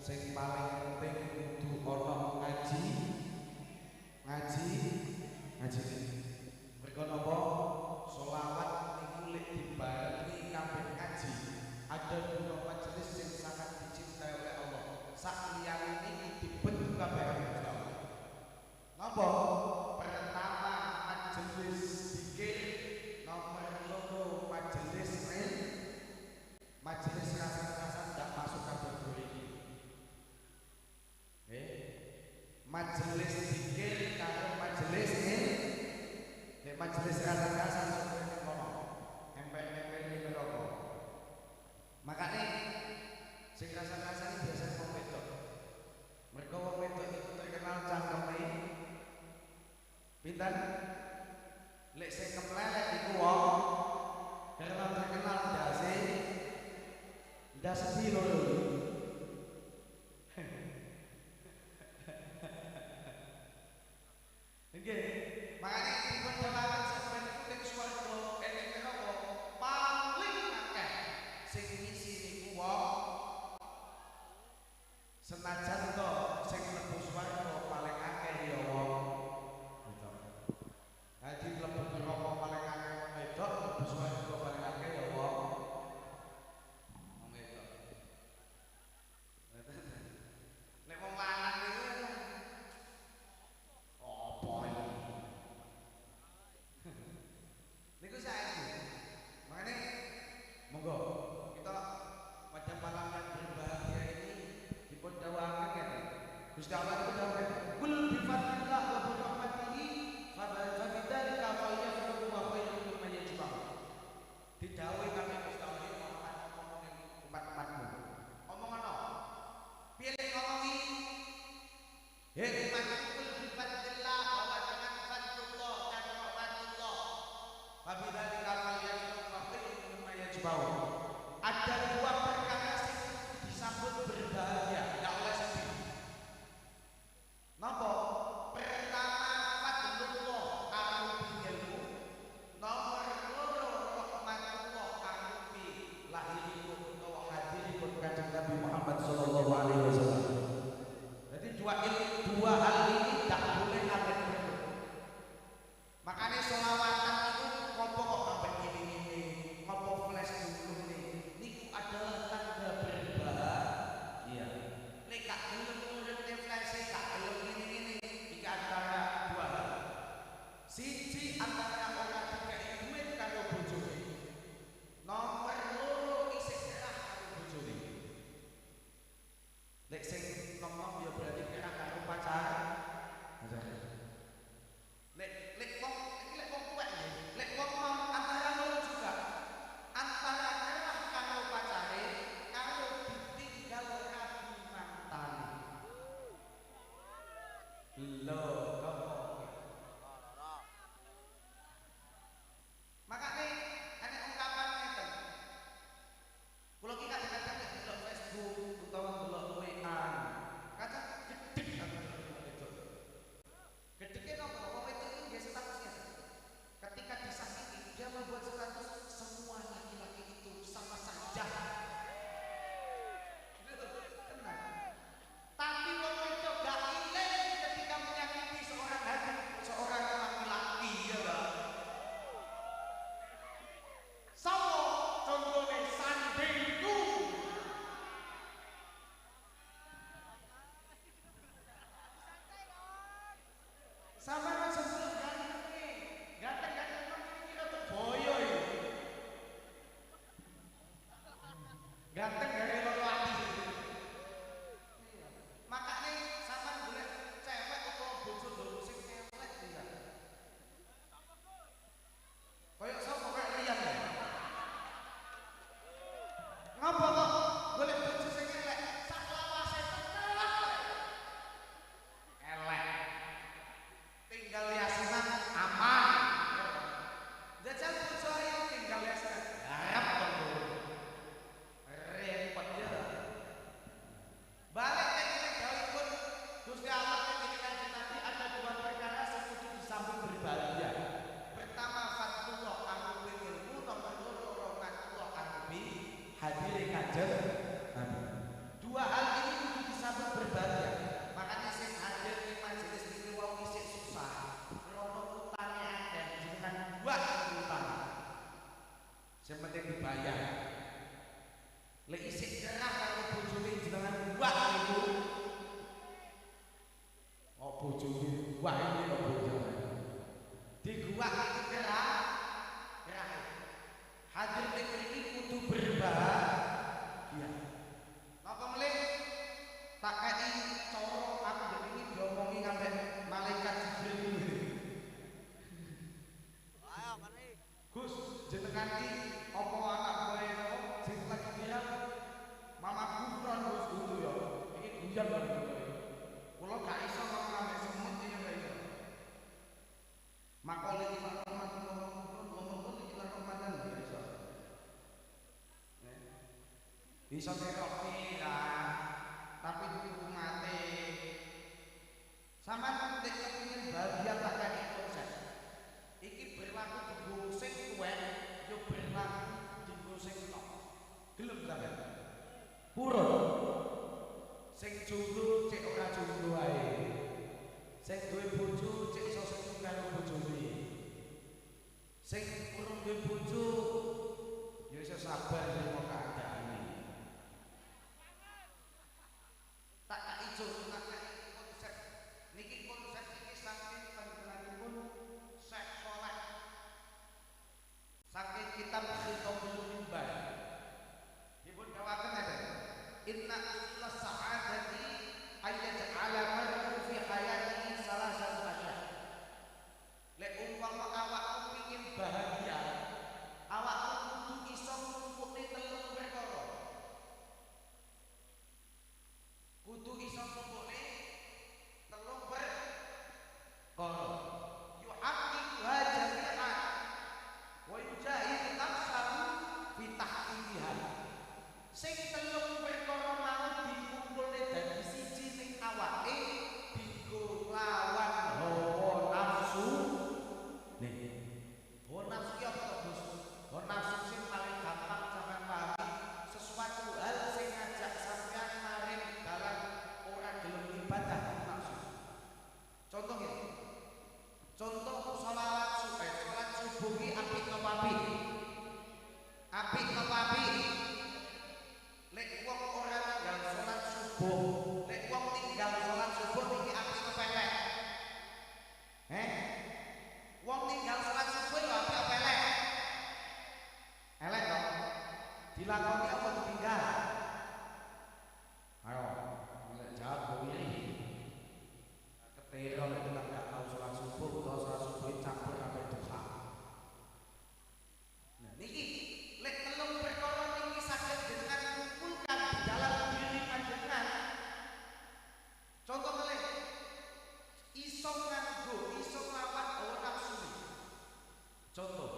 C: Sing paling penting kudu ana ngaji. Ngaji, ngaji. Mergo napa? Selawat niku lek dibarengi kabeh ngaji, ada dua majelis sing sangat dicintai oleh Allah. Sak liyane niki dibentuk kabeh Gusti Allah. Napa? Pertama majelis zikir, nomor loro majelis ilmu. Majelis rasa-rasa ndak masuk kategori ini. Majelis zikir karo majelis ilmu. Nek majelis rasa-rasa seperti kono, empek-empek ning neraka. Makane sing rasa-rasa iki biasane wong wedok. Mergo wong wedok iku terkenal cangkeme pinten? Lek sing kemlelek iku wong karena terkenal ndase ndas piro lho. Nggih, makane dipun dalaken sampeyan niku ning swarga ning neraka paling akeh sing ngisi niku wong senajan to sing mlebu swarga paling akeh ya wong wedok. Dadi mlebu neraka paling akeh wong wedok, mlebu swarga paling akeh ya wong wedok. Nek wong lanang niku apa iki? Niku saestu. Makane monggo kita pada malam yang berbahagia ini dipun dawuhaken ngeten. Gusti Allah itu dawuh, "Qul bi fadlillah wa bi rahmatihi fa bidzalika falyafrahu wa khairun mimma yajma'un." Didhawuhi kami Gusti Allah Muhammad ngomong ning umat-umatmu. Omong ana. Piye lek ngomongi? Hei umatku, qul bi fadlillah bahwa dengan fadlullah dan rahmatullah fa bidzalika falyafrahu wa khairun mimma yajma'un. Ada dua perkara sing disambut berbahagia, tidak oleh sedih. Napa? Pertama fadlullah arupi ilmu, nomor loro rahmatullah arupi lahiripun utawa hadiripun Kanjeng Nabi Muhammad sallallahu alaihi wasallam. Jadi dua hal ini tak boleh kabeh. Makanya selawatan itu ngopo kok sampai ngene-ngene, ngopo flash dulu nih. Niku adalah tanda berbahagia. Nek gak gelem nguripne flash, gak gelem ngene-ngene, iki antara dua hal. Siji antara ora dikeki duit karo bojone. Nomor loro isih kerah karo bojone. Lek sing nom-nom ya berarti kerah karo pacar. Lek lek wong iki lek wong tuwek nggih, lek wong nom antara loro juga. Antara kerah karo pacare karo ditinggal rabi mantane. Lho, kok. Makane ana ungkapan ngeten. Kula ki kadang-kadang nek delok Facebook utawa delok WA, kadang gedhek aku delok wedok. Gedheke napa? Wong wedok iki nggih status ngeten. Ketika disakiti, dia membuat status semua laki-laki itu sama saja. Tenang. Tapi wong wedok gak iling ketika menyakiti seorang hati, seorang laki-laki ya, Pak. Sapa contone sandingku? Sama kan sebelum ganteng nih, ganteng-ganteng nang iki rada boyo iki. Ganteng gawe loro ati. Makane sampean golek cewek utawa bojo lho sing elek pisan. Kayak sapa kayak Rian ya. Ngapa kok golek bojo sing elek? Sak lawase tetep elek. Tinggal yasinan aman. Jajal bojo ayo tinggal yasinan. Garap tonggo. Rene Kanjeng Nabi. Dua hal ini kudu disambut berbahagia. Makanya sing hadir ning majelis iki wong isih susah, krono utange akeh, jenengan buah utang. Sing penting dibayar. Lek isih kerah karo bojone jenengan buah niku. Oh bojone buah iki kok bojone. Diguwak iki kerah. Kerah. Hadir ning mriki kudu berbahagia. Napa melih tak kei cara aku ndek iki diomongi sampe malaikat Jibril.
D: Ayo kari.
C: Gus, jenengan iki apa anak kowe sing lagi viral Mama Gufron Gus kudu ya. Iki guyon lho iki. Kula gak iso ngomong ambek semut iki gak iso. Makole iki Mama Gufron ngomong iki rahmatan gak iso. Bisa teroki lah, tapi kudu mati. Sampeyan nek kepengin bahagia tak kei konsep. Iki berlaku dienggo sing tuwek, yo berlaku dienggo sing tok. Gelem sampeyan? Purun. Sing jomblo cek ora jomblo ae. Sing duwe bojo cek iso seneng karo bojone. Sing urung duwe bojo ya iso sabar nrimo keadaane. Tak ijo tak konsep niki konsep iki saking panjenenganipun Syekh Saleh saking kitab Khitabul Mimbar dipun dawaken ngeten inna usulas sa'adati ayyaj'ala mar'u fi hayatihi salah satu asya. Lek umpama awakmu pingin bahagia, awakmu kudu iso ngumpulne telung perkara. Kudu iso ngumpulne telung perkara. Yuhaqqiquha jami'an wa yujahidu nafsahu fi tahqiqiha. Sing telung perkara mau dikumpulne dadi siji ning awake dienggo lawan hawa nafsu. Nih, hawa nafsu ki apa to, Gus? Hawa nafsu sing paling gampang sampean pahami, sesuatu hal sing ngajak sampean maring dalan ora gelem ibadah nafsu. Contoh ngene. Contoh sholawat subuh, salat subuh ki apik napa apik? Apik napa apik? Lek wong ora ninggal salat subuh, lek wong ninggal salat subuh niki apik apa elek? Heh? Wong ninggal salat subuh ya apik apa elek? Elek to? Dilakoni apa ditinggal? Ayo, lek jawab kuwi. Ketero lek tenan gak tau salat subuh utawa salat subuh campur ambek duha. Nah niki lek telung perkara niki saged jenengan kumpulkan di dalam diri panjenengan. Contoh melih iso nganggo, iso nglawan hawa nafsu. Contoh.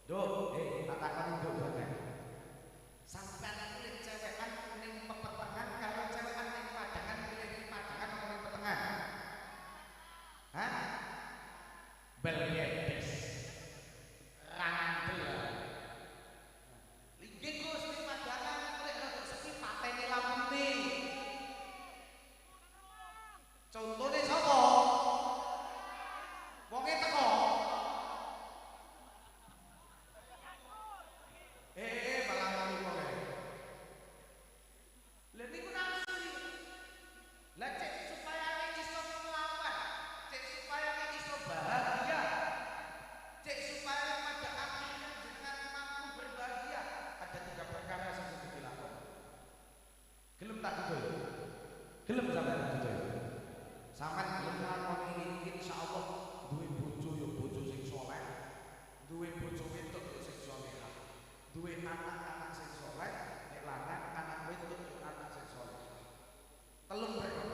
C: Nduk, tak takoni nduk banget. Sampeyan iku lek cewekan ning pepetengan karo cewekan ning padangan pilih ning padangan apa ning petengan? Hah? Belgedes. Randel. Linggih Gus ning padangan lek rada sepi pateni lampune. Contone sapa? Wonge teko. Malah mari wonge. Lha niku nafsu iki. Lah cek supaya iso nglawan, cek supaya iso bahagia, cek supaya pada akhirnya jenengan mampu berbahagia, ada tiga perkara yang kudu dilakoni. Gelem tak duduk? Gelem sampean duduk? Sampean gelem nglakoni iki insyaallah duwe bojo ya bojo sing saleh, duwe bojo wedok ya sing salehah, duwe anak-anak sing saleh, nek lanang anak wedok ya anak sing saleh. Telung perkara.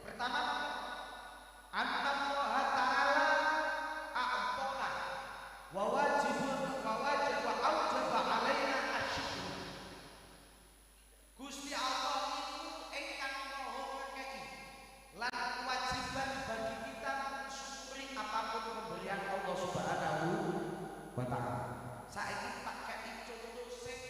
C: Pertama, annallaha ta'ala a'tana wa wajibun wa wajib wa aujaba alaina asyukur. Gusti Allah itu ingkang maha ngekeki lan kewajiban bagi kita mensyukuri apapun pemberian Allah Subhanahu wa taala. Saiki tak kei contoh sing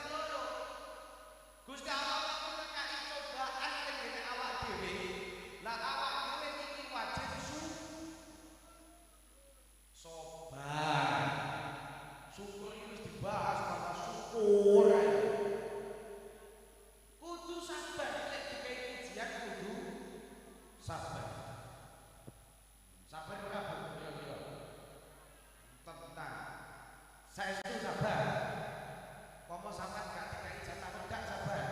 C: nomor loro. Gusti Allah niku ngekaki cobaan teng ngene awak dhewe. Lah awak dhewe niki wajib sabar. Syukur iki wis dibahas masalah syukur. Kudu sabar lek dikai ujian kudu sabar. Sabar ora Bu kira-kira? Tentang saestu sabar. Pomo sampean gak dikai jatah wedak sabar.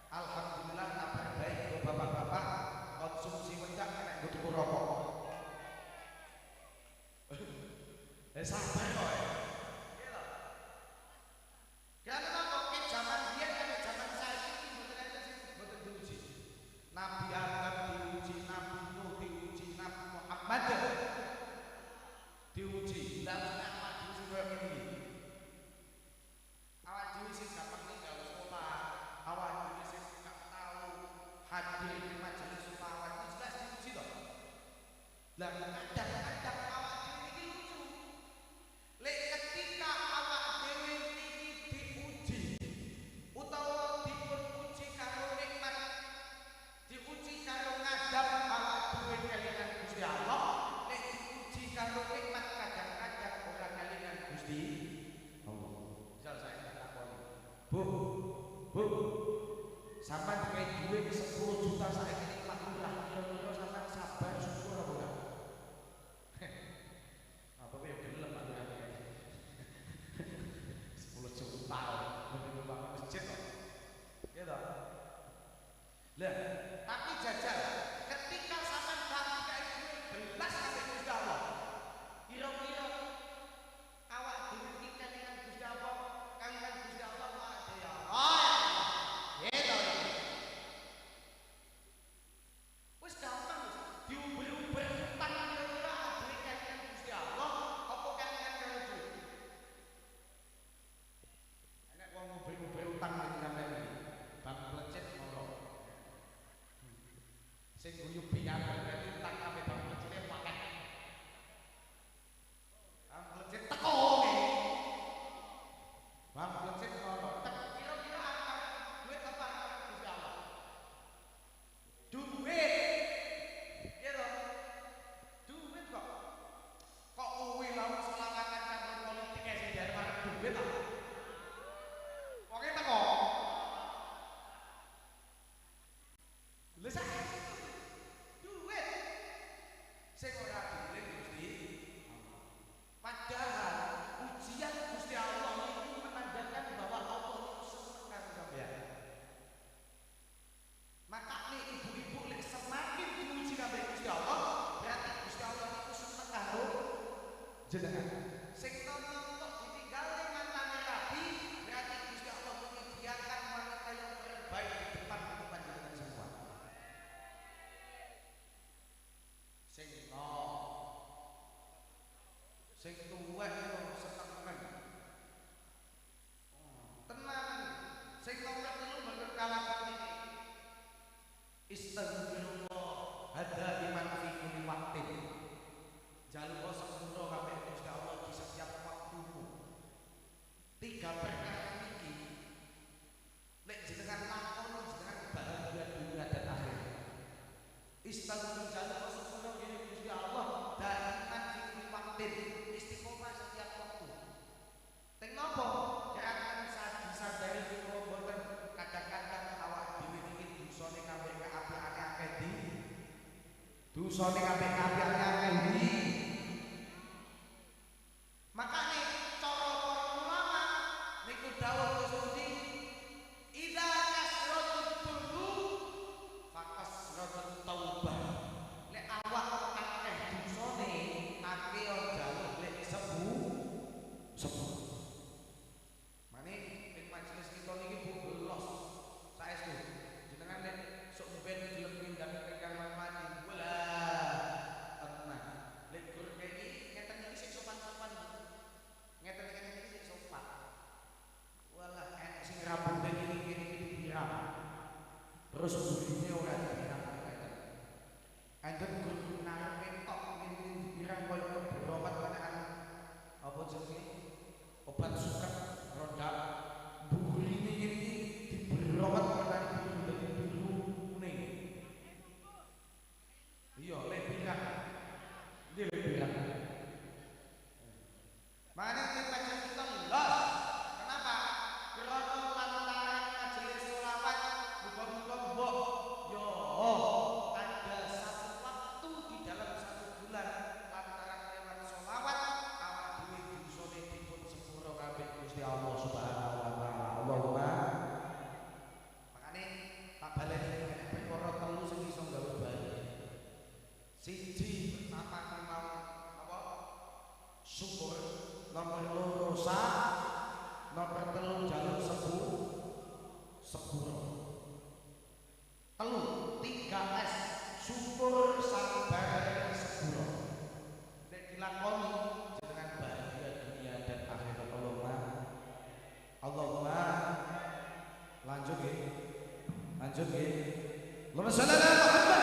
C: Alhamdulillah kabar baik nggo bapak-bapak konsumsi wedak nek nggo tuku rokok. Sabar kok. Karena mungkin zaman biyen kan zaman saiki iki mboten enten sing mboten diuji. Nabi Adam diuji, Nabi Nuh diuji, Nabi Muhammad diuji. Lah awak dhewe sing koyo ngene iki. Awak dhewe sing gampang ninggal sekolah, awak dhewe sing gak tau hadir di majelis selawat itu jelas diuji to. Lah kadang-kadang awak dhewe iki lucu. Lek ketika awak dhewe niki diuji utawa dipun uji karo nikmat, diuji karo ngadap awak dhewe kelingan Gusti Allah, lek diuji karo nikmat kadang-kadang ora kelingan Gusti Allah. Misal saya takoni, Bu, Bu, sampean dikai dhuwit 10 juta saiki ning Pak Lurah, kira-kira sampean sabar syukur apa enggak? Apa ya gelem Pak Lurah 10 juta mending bangun masjid kok. Gitu. Lah, tapi jajal ketika sampean gak dikai dhuwit belas sampe Gusti Allah. Kira-kira awak dhewe iki kelingan Gusti Allah, kelingan Gusti Allah kok ya. Oh. Gitu. Wis gampang wis diuber-uber utang kira-kira dhewe kelingan Gusti Allah apa kelingan karo dhuwit? Enek wong nguber-uber utang iki sampeyan iki. Bang plecit moro. Sing guyu piyambak berarti utang kabeh bang plecite akeh. Bang plecit teko ngene. Bang plecit moro. Tek kira-kira antara duit apa antara Gusti Allah? Duit. Iya toh? Duit kok. Kok kuwi lawan selawatan campur politik sing diarep duit ta? Wonge teko. Lha saiki duit sing ora dieling Gusti Allah. Padahal ujian Gusti Allah itu menandakan bahwa Allah itu seneng karo sampeyan. Maka nih ibu-ibu lek semakin diuji kabeh Gusti Allah, berarti Gusti Allah itu seneng karo jenengan. Sing nom-nom kok ditinggal mantane rabi, berarti Gusti Allah menyediakan wanita yang terbaik di depan untuk panjenengan semua. Sing nom, sing tuwek yo seneng. Tenang, sing nomor telu mboten kalah penting. Istaghfirullah hada iman fi kulli waqtin. Jaluk sepuro kabeh Gusti Allah di setiap waktumu. Tiga perkara niki lek jenengan lakoni jenengan bahagia dunia dan akhirat. Istaghfir jaluk sepuro kene Gusti Allah daiman fi kulli waqtin, istiqomah setiap waktu. Teng napa? Gerakan disadari kula mboten kadang-kadang awak dhewe niki dosane kabeh keapikane akeh ndi? Dosane kabeh keapikane akeh ndi? Makane cara para ulama niku dawuh terus pundi? Idza kasratut dzunub fakasratut taubah. Lek awak akeh dosane akeh jaluk lek sepuh. Mane ing majelis kita niki Bu los saestu. Jenengan lek sok mben gelem ngundang ingkang mati wala tenang. Lek gur kene ngeten iki sik sopan-sopan. Ngeten-ngeten iki sik sopan. Walah enek sing rambute iki kene iki dipirang. Terus burine ora dipirang ngeten. Enten gur ngarepe tok ngene iki dipirang koyo berobat menekan apa jenenge? Obat suket ronda. Lanjut nggih. Allahumma sholli ala Muhammad.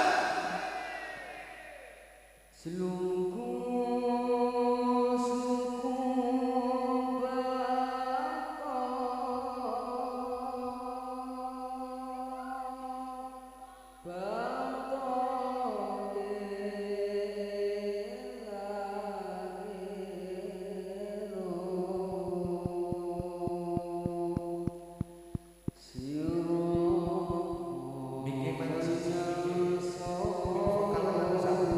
B: Selungku suku
C: Mike melu siji. Vokal melu satu.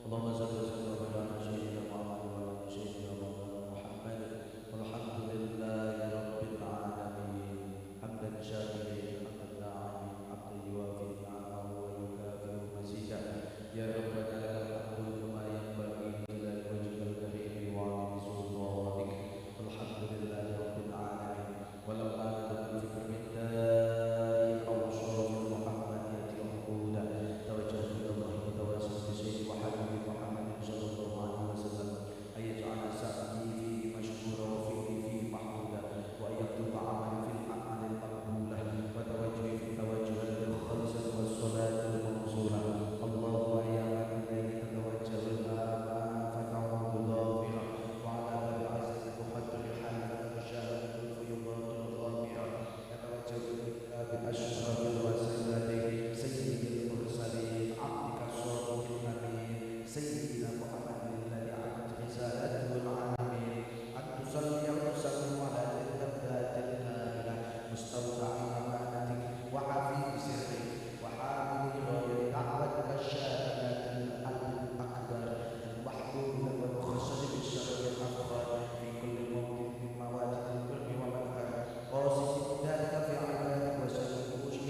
C: اللهم صل وسلم على سيدنا محمد وعلى سيدنا محمد. والحمد لله رب العالمين حمدا شاكرين حمدا ناعمين حمدا يوافي نعمه ويكافئ مزيدا. يا ربنا لك الحمد كما ينبغي لجلال وجهك الكريم وعظيم سلطانك. الحمد لله رب العالمين. ولو آمن الفكر من داء الأوصاف المحمدية عقودا توجهت إلى الله متواصل بسيد وحبيب محمد صلى الله عليه وسلم أن يجعل سعي فيه مشكورا وفعلي فيه محمودا، وأن يكتب عملي في الأعمال المقبولة، وتوجهي في التوجهات الخالصة والصلاة المنصورة. اللهم يا من إليه تتوجه الآمال فتعود ظافرة، وعلى باب عزتك تحط الرحال فتغشاها الفيوضات الغامرة. نتوجه إليك بأشرف الوسيلة سيد المرسلين عبدك الصادق الأمين سيدنا محمد الذي عمت رسالته العالمين أن تصلي وتسلم على تلك الذات الكاملة مستودع أمانتك وحفيظ سرك وحامل راية دعوتك الشاملة القلب الأكبر المحبوب والمخصص بالشرف الأفخر في كل موطن من مواطن البر والمكر، قاصد ذلك في عبادك وسلم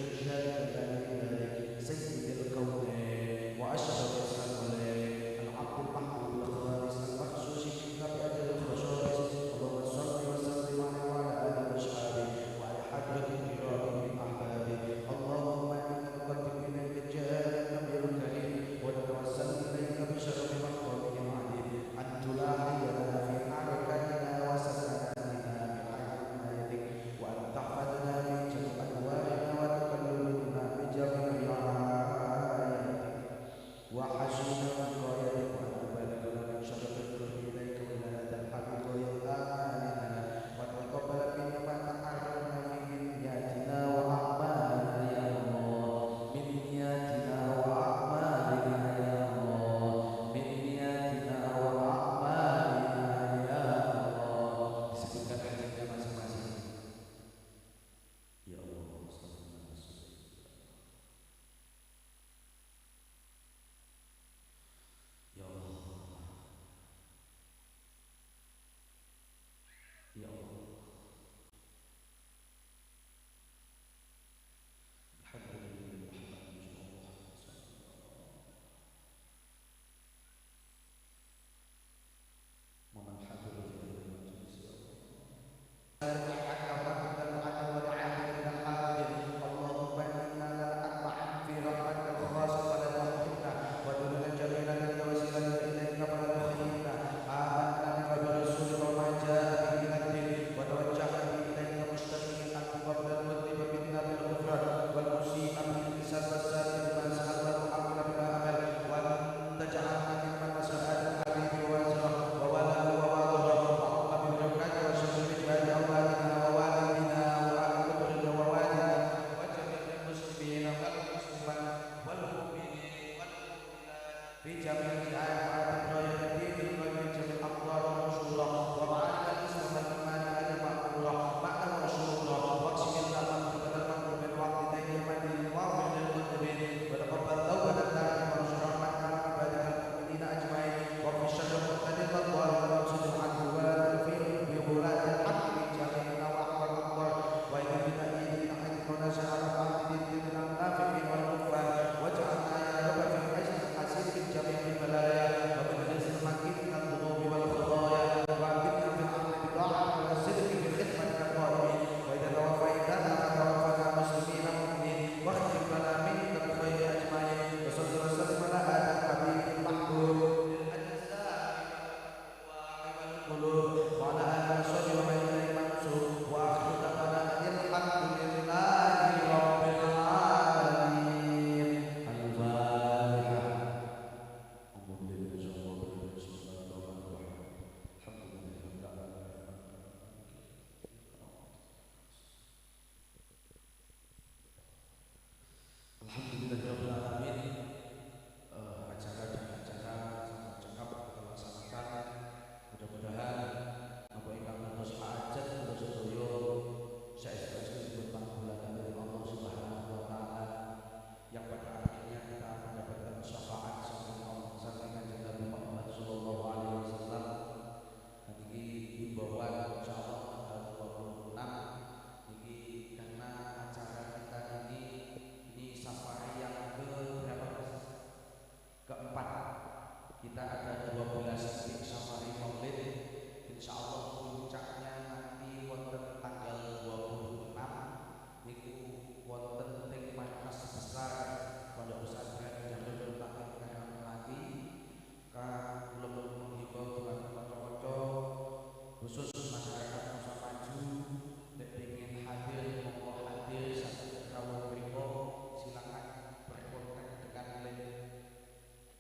C: إرشادك ذلك سيد الكونين وأشرف الثقلين العبد المحبوب الخالص المخصوص منك بأجل الخصائص. اللهم صل وسلم عليه وعلى آله وأصحابه وعلى حضرة الكرام من أحبابه. اللهم إنا نقدم إليك جاه النبي الكريم ونتوسل إليك بشرف مقامه العظيم أن تلاحينا في حركتنا وسكناتنا بعنايتك، وأن تحفظنا من جميع أدوارنا وتقلبنا بجميع رعايتك وحسن وقايتك، وأن تبلغنا من شرف القرب إليك وإلى هذا الحبيب وآمالنا، وتقبل منا ما تعرفنا فيه من نياتنا وأعمالنا يا الله، من نياتنا وأعمالنا يا الله، من نياتنا وأعمالنا يا الله. Disebutkan hajatnya masing-masing. Ya Allah, ya Allah, ya Allah. اللهم إنا نطمع في رحمتك الخاصة فلا تحرمنا، ودنيا جميلة وسيلة إليك فلا تخيبنا. آمنا بك برسولك وما جاء به من الدين، وتوجهنا به إليك مشتاقين أن تقبل المذنب منا بالغفران، والمسيء بالإحسان، والسائل بما سأل، والمحمل بما أمل، وأن تجعلنا ممن نصر هذا الحبيب ووزره ووله وواضره، وعم ببركاته وشر بجهاد أولادنا ووالدنا وأهل قدرنا ووالدنا وجميع المسلمين والمسلمات والمؤمنين والمؤمنات في جميع الجهات، وعلى راية الدين القيم من جميع الأقوال والنشورة، ومعارك الإسلام والإيمان المأمورة معنى وشورى، واقسم اللهم مغفرة المغفور وعقد دين المدين واغفر للمذنبين، وتقبل توبة التائبين وانشر رحمتك على عبادك المؤمنين أجمعين، واغفر شر المعتدين والظالمين وامسك العدو ولا تكفيهم بولاة الحق من جميع النواحي والأقطار، وإذا بتأييد نحن ونشر على الدين من المنافقين والكفار، واجعلنا يا رب في حسن الحسين من جميع البلايا ومن Kita ada 12 titik safari maulid. Insyaallah puncaknya nanti wonten tanggal 26 niku wonten teng markas besar Pondok Pesantren Darul Muttaqin Karangmelati. Kula menghimbau dumateng kanca-kanca khusus masyarakat Nusa Maju nek pengin hadir monggo hadir saged rawuh mriku, silakan berkontak dengan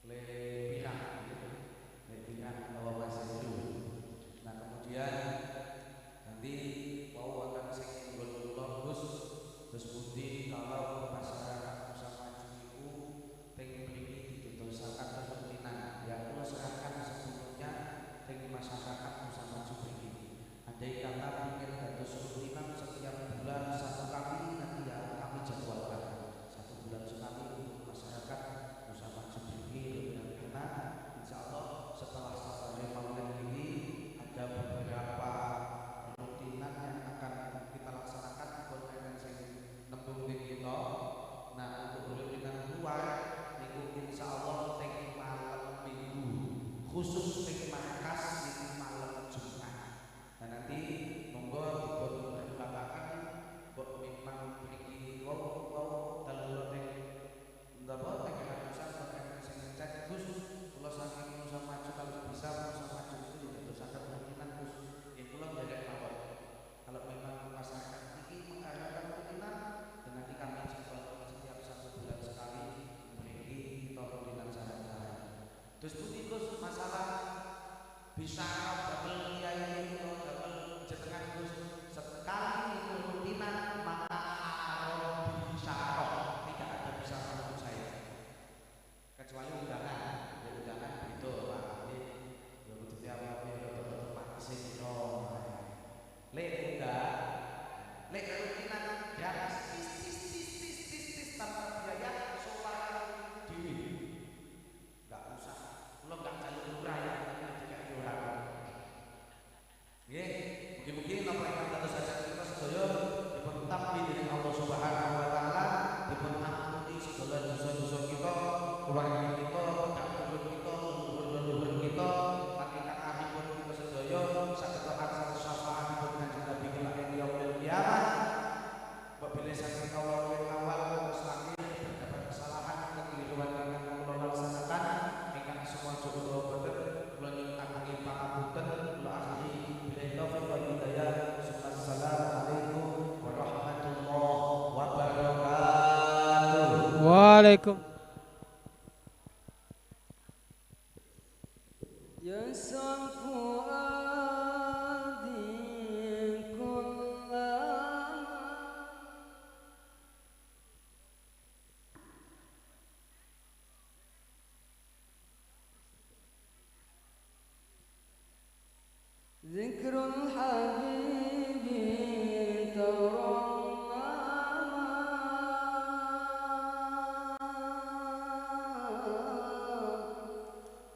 C: le pirang le pirang atau Mas Heru. Nah, kemudian nanti wau wonten sing nggon kula Gus terus pundi kalau masyarakat Nusa Maju niku teng mriki didodosaken rutinan. Ya kula serahkan sepenuhnya teng masyarakat Nusa Maju mriki. Andai kata ingin dados rutinan setiap bulan satu kali, nanti ya kami jadwalkan satu bulan sekali untuk masyarakat Nusa Maju mriki. Karena insya Allah setelah safari maulid ini ada beberapa rutinan yang akan kita laksanakan konten sing nembung ning kita. Nah, untuk rutinan luar niku insya Allah teng malam Minggu, khusus teng markas niku malam Jumat. Nah, nanti monggo dipun pertimbangkan mbok memang mriki wau wau dalu teng napa teng ratusan konten sing ngecek Gus kula saking Nusa Maju kalau bisa Nusa Maju itu didadosaken rutinan Gus. Ya kula nderek mawon. Kalau memang masyarakat ini mengharapkan rutinan, dan nanti kami jadwalkan setiap satu bulan sekali mriki kita rutinan sareng-sareng. Terus pundi Gus masalah bisa damel kiai atau damel jenengan Gus, sekali itu rutinan maka haram bisyarah, tidak ada bisyarah untuk saya kecuali undangan. Ya undangan begitu Pak, ini ya kudu tiap-tiap rada-rada pantes piro. Lek undang, lek rutinan gratis tis tis tis tis tis tis tanpa biaya sowan dhewe. Enggak usah, kula enggak jaluk lurah ya, tapi dikai ora. Nggih, mugi-mugi napa ingkang dados hajat kita sedaya dipun tampi dening Allah Subhanahu wa taala, dipun ampuni segala dosa-dosa kita, keluarga kita, pedak kita, leluhur-leluhur kita, lan ingkang ahipun kita sedaya saged angsal syafaatipun Kanjeng Nabi kelak ing yaumil kiamat. Mbok bilih saking kawula wiwit awal ngantos akhir terdapat kesalahan kekeliruan ingkang kula laksanakan ingkang semoga utawa boten kula nyuwun agungi pangapunten. Kula akhiri billahi taufik wal hidayah. Assalamualaikum warahmatullahi wabarakatuh.
B: Waalaikum. يسع فؤادي كلما ذكر الحبيب ترنما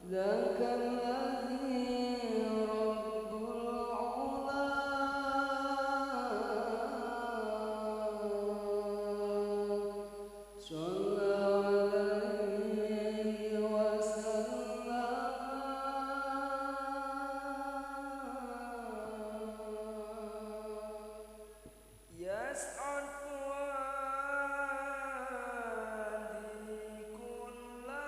B: ذاك الذي رب العلا صلى عليه وسلم. يسعد فؤادي كلما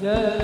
B: Yeah.